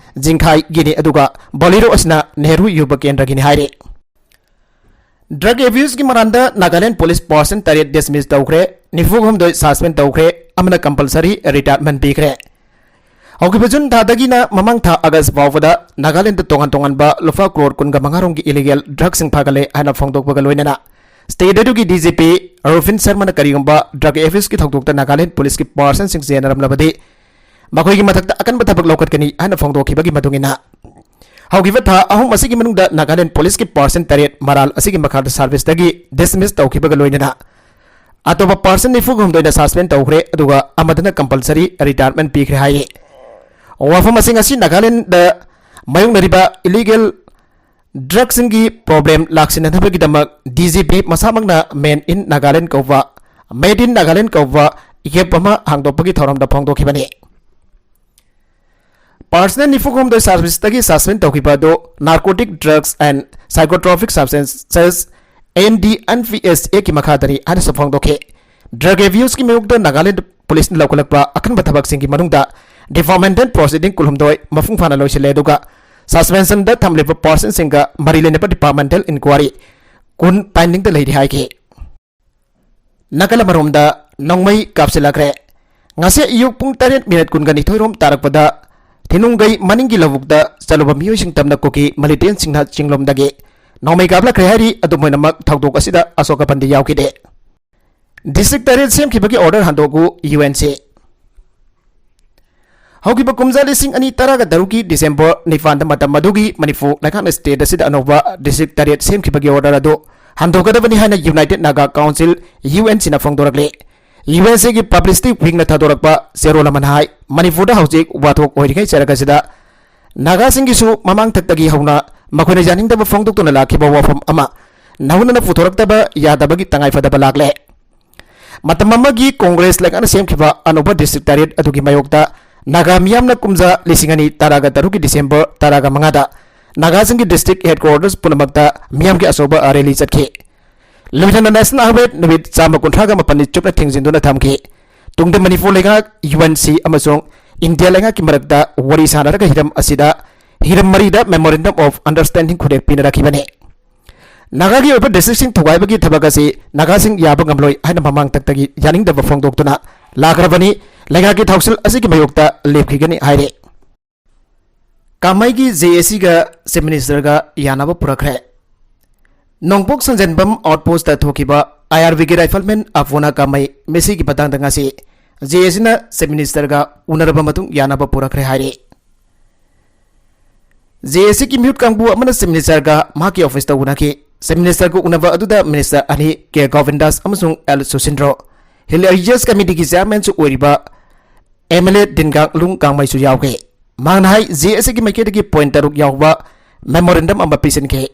ꯖꯤꯡꯈꯥꯏꯒꯤꯅꯤ, ꯑꯗꯨꯒ ꯕꯣꯂꯦꯔꯣ ꯑꯁꯤꯅ ꯅꯦꯍꯔꯨ ꯌꯨꯕ ꯀꯦꯟꯗ꯭ꯔꯒꯤꯅꯤ ꯍꯥꯏꯔꯤ꯫ ꯗ꯭ꯔꯒ ꯑꯦꯕ꯭ꯌꯨꯁꯀꯤ ꯃꯔꯥꯟꯗ ꯅꯥꯒꯥꯂꯦꯟ ꯄꯨꯂꯤꯁ ꯄꯥꯔꯁꯟ ꯇꯔꯦꯠ ꯗꯤꯁꯃꯤꯁ ꯇꯧꯈ꯭ꯔꯦ, ꯅꯤꯐꯨ ꯍꯨꯝꯗꯣꯏ ꯁꯁꯄꯦꯟ ꯇꯧꯈ꯭ꯔꯦ, ꯑꯃꯅ ꯀꯝꯄꯜꯁꯔꯤ ꯔꯤꯇꯥꯌꯔꯃꯦꯟ ꯄꯤꯈ꯭ꯔꯦ꯫ ꯍꯧꯈꯤꯕ ꯖꯨꯟ ꯊꯥꯗꯒꯤꯅ ꯃꯃꯥꯡ ꯊꯥ ꯑꯥꯒꯁ ꯐꯥꯎꯕꯗ ꯅꯥꯒꯥꯂꯦꯟꯗ ꯇꯣꯉꯥꯟ ꯇꯣꯉꯥꯟꯕ ꯂꯨꯄꯥ ꯀ꯭ꯔꯣꯔ ꯀꯨꯟꯒ ꯃꯉꯥ ꯔꯣꯝꯒꯤ ꯏꯂꯤꯒꯦꯜ ꯗ꯭ꯔꯒꯁꯤꯡ ꯐꯥꯒꯠꯂꯦ ꯍꯥꯏꯅ ꯐꯣꯡꯗꯣꯛꯄꯒ ꯂꯣꯏꯅꯅ ꯁ꯭ꯇꯦꯠ ꯑꯗꯨꯒꯤ ꯗꯤ ꯖꯤ ꯄꯤ ꯔꯨꯐꯤꯟ ꯁꯔꯃꯅ ꯀꯔꯤꯒꯨꯝꯕ ꯗ꯭ꯔꯒ ꯑꯦꯕ꯭ꯌꯨꯁꯀꯤ ꯊꯧꯗꯣꯛꯇ ꯅꯥꯒꯥꯂꯦꯟ ꯄꯨꯂꯤꯁꯀꯤ ꯄꯥꯔꯁꯟꯁꯤꯡ ꯆꯦꯟꯅꯔꯝꯂꯕꯗꯤ ꯃꯈꯣꯏꯒꯤ ꯃꯊꯛꯇ ꯑꯀꯟꯕ ꯊꯕꯛ ꯂꯧꯈꯠꯀꯅꯤ ꯍꯥꯏꯅ ꯐꯣꯡꯗꯣꯛꯈꯤꯕꯒꯤ ꯃꯇꯨꯡ ꯏꯟꯅ, ꯍꯧꯈꯤꯕ ꯊꯥ ꯑꯍꯨꯝ ꯑꯁꯤꯒꯤ ꯃꯅꯨꯡꯗ ꯅꯥꯒꯥꯂꯦꯟ ꯄꯨꯂꯤꯁꯀꯤ ꯄꯥꯔꯁꯟ ꯇꯔꯦꯠ ꯃꯔꯥꯜ ꯑꯁꯤꯒꯤ ꯃꯈꯥꯗ ꯁꯥꯔꯚꯤꯁꯇꯒꯤ ꯗꯤꯁꯃꯤꯁ ꯇꯧꯈꯤꯕꯒ ꯂꯣꯏꯅꯅ ꯑꯇꯣꯞꯄ ꯄꯥꯔꯁꯟ ꯅꯤꯐꯨ ꯍꯨꯝꯗꯣꯏꯅ ꯁꯁꯄꯦꯟ ꯇꯧꯈ꯭ꯔꯦ, ꯑꯗꯨꯒ ꯑꯃꯗꯅ ꯀꯝꯄꯜꯁꯔꯤ ꯔꯤꯇꯥꯌꯔꯃꯦꯟ ꯄꯤꯈ꯭ꯔꯦ ꯍꯥꯏꯔꯤ꯫ ꯋꯥꯐꯝ ꯑꯁꯤꯡ ꯑꯁꯤ Nagaland ꯃꯥꯌꯣꯛꯅꯔꯤꯕ illegal ꯗ꯭ꯔꯒꯁꯤꯡꯒꯤ problem ꯂꯥꯛꯁꯤꯟꯅꯅꯕꯒꯤꯗꯃꯛ D G P ꯃꯁꯥꯃꯛꯅ ꯃꯦꯟ ꯏꯟ ꯅꯥꯒꯥꯂꯦꯟ ꯀꯧꯕ, ꯃꯦꯗ ꯏꯟ ꯅꯥꯒꯥꯂꯦꯟ ꯀꯧꯕ ꯑꯦꯞ ꯑꯃ ꯍꯥꯡꯗꯣꯛꯄꯒꯤ ꯊꯧꯔꯝꯗ ꯐꯣꯡꯗꯣꯛꯈꯤꯕꯅꯤ꯫ ꯄꯥꯔꯁꯅꯦꯜ ꯅꯤꯐꯨ ꯍꯨꯝꯗꯣꯏ ꯁꯥꯔꯚꯤꯁꯇꯒꯤ ꯁꯁꯄꯦꯟ ꯇꯧꯈꯤꯕ ꯑꯗꯨ Narcotic Drugs and Psychotropic Substances and Drugs Act ꯀꯤ ꯃꯈꯥꯗꯅꯤ ꯍꯥꯏꯅꯁꯨ ꯐꯣꯡꯗꯣꯛꯈꯤ꯫ ꯗ꯭ꯔꯒ ꯑꯦꯕ꯭ꯌꯨꯁꯀꯤ ꯃꯥꯌꯣꯛꯇ ꯅꯥꯒꯥꯂꯦꯟꯗ ꯄꯨꯂꯤꯁꯅ ꯂꯧꯈꯠꯂꯛꯄ ꯑꯀꯟꯕ ꯊꯕꯛꯁꯤꯡꯒꯤ ꯃꯅꯨꯡꯗ ꯗꯤꯄꯥꯔꯠꯃꯦꯟꯇꯦꯜ ꯄ꯭ꯔꯣꯁꯤꯗꯤꯡ ꯀꯨꯟꯍꯨꯝꯗꯣꯏ ꯃꯄꯨꯡ ꯐꯥꯅ ꯂꯣꯏꯁꯤꯜꯂꯦ, ꯑꯗꯨꯒ ꯁꯁꯄꯦꯟꯁꯟꯗ ꯊꯝꯂꯤꯕ ꯄꯥꯔꯁꯟꯁꯤꯡꯒ ꯃꯔꯤ ꯂꯩꯅꯕ ꯗꯤꯄꯥꯔꯠꯃꯦꯟꯇꯦꯜ ꯏꯟꯀ꯭ꯋꯥꯔꯤ ꯀꯨꯟ ꯄꯦꯟꯗꯤꯡꯗ ꯂꯩꯔꯤ ꯍꯥꯏꯈꯤ꯫ ꯅꯥꯀꯜ ꯑꯃꯔꯣꯝꯗ ꯅꯣꯡꯃꯩ ꯀꯥꯞꯁꯤꯜꯂꯛꯈ꯭ꯔꯦ꯫ ꯉꯁꯤ ꯑꯌꯨꯛ ꯄꯨꯡ ꯇꯔꯦꯠ ꯃꯤꯅꯠ ꯀꯨꯟꯒ ꯅꯤꯊꯣꯏ ꯔꯣꯝ ꯇꯥꯔꯛꯄꯗ ꯊꯤꯅꯨꯡꯒꯩ ꯃꯅꯤꯡꯒꯤ ꯂꯧꯕꯨꯛꯇ ꯆꯠꯂꯨꯕ ꯃꯤꯑꯣꯏꯁꯤꯡ ꯇꯝꯅ ꯀꯨꯀꯤ ꯃꯤꯂꯤꯇꯦꯟꯁꯤꯡꯅ ꯆꯤꯡꯂꯣꯝꯗꯒꯤ ꯅꯣꯡꯃꯩ ꯀꯥꯞꯂꯛꯈ꯭ꯔꯦ ꯍꯥꯏꯔꯤ꯫ ꯑꯗꯨꯝ ꯑꯣꯏꯅꯃꯛ ꯊꯧꯗꯣꯛ ꯑꯁꯤꯗ ꯑꯁꯣꯛ ꯑꯄꯟꯗꯤ ꯌꯥꯎꯈꯤꯗꯦ꯫ ꯗꯤꯁꯇ꯭ꯔꯤꯛ ꯇꯔꯦꯠ ꯁꯦꯝꯈꯤꯕꯒꯤ ꯑꯣꯔꯗꯔ ꯍꯟꯗꯣꯛꯎ, ꯌꯨ ꯑꯦꯟ ꯁꯤ꯫ ꯍꯧꯈꯤꯕ ꯀꯨꯝꯖꯥ ꯂꯤꯁꯤꯡ ꯑꯅꯤ ꯇꯔꯥꯒ ꯇꯔꯨꯛꯀꯤ ꯗꯤꯁꯦꯝꯕꯔ ꯅꯤꯄꯥꯟꯗ ꯃꯇꯝ ꯑꯗꯨꯒꯤ ꯃꯅꯤꯄꯨꯔ ꯂꯩꯉꯥꯛꯅ ꯁ꯭ꯇꯦꯠ ꯑꯁꯤꯗ ꯑꯅꯧꯕ ꯗꯤꯁꯇ꯭ꯔꯤꯛ ꯇꯔꯦꯠ ꯁꯦꯝꯈꯤꯕꯒꯤ ꯑꯣꯔꯗꯔ ꯑꯗꯨ ꯍꯟꯗꯣꯛꯀꯗꯕꯅꯤ ꯍꯥꯏꯅ united Naga council, U N ꯁꯤꯅ ꯐꯣꯡꯗꯣꯔꯛꯂꯤ꯫ ꯌꯨ ꯑꯦꯟ ꯁꯤꯒꯤ ꯄꯕ꯭ꯂꯤꯁꯤꯇꯤ ꯋꯤꯡꯅ ꯊꯥꯗꯣꯔꯛꯄ ꯆꯦꯔꯣꯜ ꯑꯃꯅ ꯍꯥꯏ, ꯃꯅꯤꯄꯨꯔꯗ ꯍꯧꯖꯤꯛ ꯋꯥꯊꯣꯛ ꯑꯣꯏꯔꯤꯉꯩ ꯆꯔꯛ ꯑꯁꯤꯗ ꯅꯥꯒꯥꯁꯤꯡꯒꯤꯁꯨ ꯃꯃꯥꯡꯊꯛꯇꯒꯤ ꯍꯧꯅ ꯃꯈꯣꯏꯅ ꯌꯥꯅꯤꯡꯗꯕ ꯐꯣꯡꯗꯣꯛꯇꯨꯅ ꯂꯥꯛꯈꯤꯕ ꯋꯥꯐꯝ ꯑꯃ ꯅꯧꯅꯅ ꯄꯨꯊꯣꯔꯛꯇꯕ ꯌꯥꯗꯕꯒꯤ ꯇꯉꯥꯏꯐꯗꯕ ꯂꯥꯛꯂꯦ꯫ ꯃꯇꯝ ꯑꯃꯒꯤ ꯀꯣꯡꯒ꯭ꯔꯦꯁ ꯂꯩꯉꯥꯛꯅ ꯁꯦꯝꯈꯤꯕ ꯑꯅꯧꯕ ꯗꯤꯁꯇ꯭ꯔꯤꯛ ꯇꯔꯦꯠ ꯑꯗꯨꯒꯤ ꯃꯥꯌꯣꯛꯇ ꯅꯥꯒꯥ ꯃꯤꯌꯥꯝꯅ ꯀꯨꯝꯖꯥ ꯂꯤꯁꯤꯡ ꯑꯅꯤ ꯇꯔꯥꯒ ꯇꯔꯨꯛꯀꯤ ꯗꯤꯁꯦꯝꯕꯔ ꯇꯔꯥꯒ ꯃꯉꯥꯗ ꯅꯥꯒꯥꯁꯤꯡꯒꯤ ꯗꯤꯁꯇ꯭ꯔꯤꯛ ꯍꯦꯗꯀ꯭ꯋꯥꯇꯔꯁ ꯄꯨꯝꯅꯃꯛꯇ ꯃꯤꯌꯥꯝꯒꯤ ꯑꯆꯧꯕ ꯔꯦꯂꯤ ꯆꯠꯈꯤ꯫ ꯂꯣꯏꯅꯅ ꯅꯦꯁꯅꯦꯜ ꯍꯥꯏꯋꯦ ꯅꯨꯃꯤꯠ ꯆꯥꯝꯃ ꯀꯨꯟꯊ꯭ꯔꯥꯒ ꯃꯥꯄꯟꯅꯤ ꯆꯨꯞꯅ ꯊꯤꯡꯖꯤꯟꯗꯨꯅ ꯊꯝꯈꯤ꯫ ꯇꯨꯡꯗ ꯃꯅꯤꯄꯨꯔ ꯂꯩꯉꯥꯛ, ꯌꯨ ꯑꯦꯟ ꯁꯤ ꯑꯃꯁꯨꯡ ꯏꯟꯗꯤꯌꯥ ꯂꯩꯉꯥꯛꯀꯤ ꯃꯔꯛꯇ ꯋꯥꯔꯤ ꯁꯥꯟꯅꯔꯒ ꯍꯤꯔꯝ ꯑꯁꯤꯗ, ꯍꯤꯔꯝ ꯃꯔꯤꯗ Memorandum of Understanding ꯈꯨꯗꯦꯛ ꯄꯤꯅꯔꯛꯈꯤꯕꯅꯤ꯫ ꯅꯥꯒꯥꯒꯤ ꯑꯣꯏꯕ districtꯁꯤꯡ ꯊꯨꯒꯥꯏꯕꯒꯤ ꯊꯕꯛ ꯑꯁꯤ ꯅꯥꯒꯥꯁꯤꯡ ꯌꯥꯕ ꯉꯝꯂꯣꯏ ꯍꯥꯏꯅ ꯃꯃꯥꯡꯊꯛꯇꯒꯤ ꯌꯥꯅꯤꯡꯗꯕ ꯐꯣꯡꯗꯣꯛꯇꯨꯅ ꯂꯥꯛꯈ꯭ꯔꯕꯅꯤ꯫ ꯂꯩꯉꯥꯛꯀꯤ ꯊꯧꯁꯤꯜ ꯑꯁꯤꯒꯤ ꯃꯥꯌꯣꯛꯇ ꯂꯦꯞꯈꯤꯒꯅꯤ ꯍꯥꯏꯔꯦ꯫ ꯀꯥꯃꯩꯒꯤ JACꯒ Chief Ministerꯒ ꯌꯥꯅꯕ ꯄꯨꯔꯛꯈ꯭ꯔꯦ꯫ ꯅꯣꯡꯄꯣꯛ ꯁꯟꯖꯦꯟꯕꯝ outpostꯇ ꯊꯣꯛꯈꯤꯕ IRBꯒꯤ rifleman ꯑꯐꯣꯅꯥ ꯀꯥꯃꯩ ꯃꯤꯁꯤꯒꯤ ꯃꯇꯥꯡꯗ ꯉꯁꯤ JACꯅ Chief Ministerꯒ ꯎꯅꯔꯕ ꯃꯇꯨꯡ ꯌꯥꯅꯕ ꯄꯨꯔꯛꯈ꯭ꯔꯦ ꯍꯥꯏꯔꯤ꯫ JACꯒꯤ ꯃꯤꯍꯨꯠ ꯀꯥꯡꯕꯨ ꯑꯃꯅ Chief Ministerꯒ ꯃꯍꯥꯛꯀꯤ officeꯇ ꯎꯅꯈꯤ꯫ Chief Ministerꯒ ꯎꯅꯕ ꯑꯗꯨꯗ minister ꯑꯅꯤ, ꯀꯦ ꯒꯣꯕꯤꯟꯗꯥꯁ ꯑꯃꯁꯨꯡ ꯑꯦꯜ ꯁꯨꯁꯤꯟꯗ꯭ꯔꯣ, Hill Religious Committeeꯒꯤ chairmanꯁꯨ ꯑꯣꯏꯔꯤꯕ MLA ꯗꯤꯟꯒꯥꯡ ꯂꯨꯡ ꯀꯥꯡꯃꯩꯁꯨ ꯌꯥꯎꯈꯤ꯫ ꯃꯍꯥꯛꯅ ꯍꯥꯏ, JACꯒꯤ ꯃꯥꯏꯀꯩꯗꯒꯤ point ꯇꯔꯨꯛ ꯌꯥꯎꯕ memorandum ꯑꯃ ꯄꯤꯁꯤꯟꯈꯤ꯫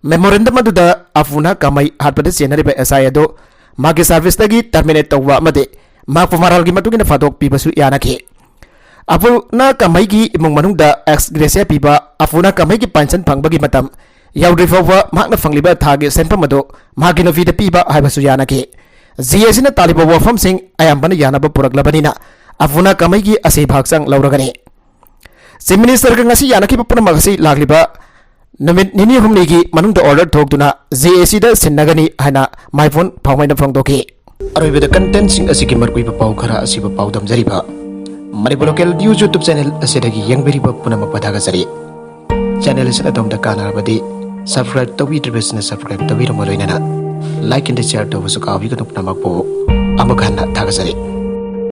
Memorandum ꯑꯗꯨꯗ ꯑꯐꯨꯅꯥ ꯀꯥꯃꯩ ꯍꯥꯠꯄꯗ ꯆꯦꯟꯅꯔꯤꯕ SI ꯑꯗꯨ ꯃꯥꯒꯤ serviceꯇꯒꯤ terminate ꯇꯧꯕ ꯑꯃꯗꯤ ꯃꯍꯥꯛꯄꯨ ꯃꯔꯥꯜꯒꯤ ꯃꯇꯨꯡ ꯏꯟꯅ ꯐꯥꯗꯣꯛ ꯄꯤꯕꯁꯨ ꯌꯥꯅꯈꯤ꯫ ꯑꯐꯨꯅꯥ ꯀꯥꯃꯩꯒꯤ ꯏꯃꯨꯡ ꯃꯅꯨꯡꯗ ex gratia ꯄꯤꯕ, ꯑꯐꯨꯅꯥ ꯀꯥꯃꯩꯒꯤ pension ꯐꯪꯕꯒꯤ ꯃꯇꯝ ꯌꯧꯗ꯭ꯔꯤ ꯐꯥꯎꯕ ꯃꯍꯥꯛꯅ ꯐꯪꯂꯤꯕ ꯊꯥꯒꯤ ꯁꯦꯟꯐꯝ ꯑꯗꯨ ꯃꯍꯥꯛꯀꯤ ꯅꯨꯄꯤꯗ ꯄꯤꯕ ꯍꯥꯏꯕꯁꯨ ꯌꯥꯅꯈꯤ꯫ JACꯅ ꯇꯥꯜꯂꯤꯕ ꯋꯥꯐꯝꯁꯤꯡ ꯑꯌꯥꯝꯕꯅ ꯌꯥꯅꯕ ꯄꯨꯔꯛꯂꯕꯅꯤꯅ ꯑꯐꯨꯅꯥ ꯀꯥꯃꯩꯒꯤ ꯑꯁꯦꯡꯕ ꯍꯛꯆꯥꯡ ꯂꯧꯔꯒꯅꯤ꯫ Chief Ministerꯒ ꯉꯁꯤ ꯌꯥꯅꯈꯤꯕ ꯄꯨꯝꯅꯃꯛ ꯑꯁꯤ ꯂꯥꯛꯂꯤꯕ ꯅꯨꯃꯤꯠ ꯅꯤꯅꯤ ꯍꯨꯝꯅꯤꯒꯤ ꯃꯅꯨꯡꯗ order ꯊꯣꯛꯇꯨꯅ JACꯗ ꯁꯤꯟꯅꯒꯅꯤ ꯍꯥꯏꯅ ꯃꯥꯏꯐꯣꯟ ꯐꯥꯎꯃꯩꯅ ꯐꯣꯡꯗꯣꯛꯈꯤ꯫ ꯑꯔꯣꯏꯕꯗ contentꯁꯤꯡ ꯑꯁꯤꯒꯤ ꯃꯔꯨꯑꯣꯏꯕ ꯄꯥꯎ ꯈꯔ ꯑꯁꯤꯕꯨ ꯄꯥꯎꯗꯝꯖꯔꯤꯕ Manipur Local News YouTube channel ꯑꯁꯤꯗꯒꯤ ꯌꯦꯡꯕꯤꯔꯤꯕ ꯄꯨꯝꯅꯃꯛꯄꯨ ꯊꯥꯒꯠꯆꯔꯤ꯫ Channel ꯑꯁꯤꯅ ꯑꯗꯣꯝꯗ ꯀꯥꯟꯅꯔꯕꯗꯤ subscribe ꯇꯧꯕꯤꯗ꯭ꯔꯤꯕꯁꯤꯡꯅ subscribe ꯇꯧꯕꯤꯔꯝꯕ ꯂꯣꯏꯅꯅ like and share ꯇꯧꯕꯁꯨ ꯀꯥꯎꯕꯤꯒꯅꯨ꯫ ꯄꯨꯝꯅꯃꯛꯄꯨ ꯑꯃꯨꯛ ꯍꯟꯅ ꯊꯥꯒꯠꯆꯔꯤ꯫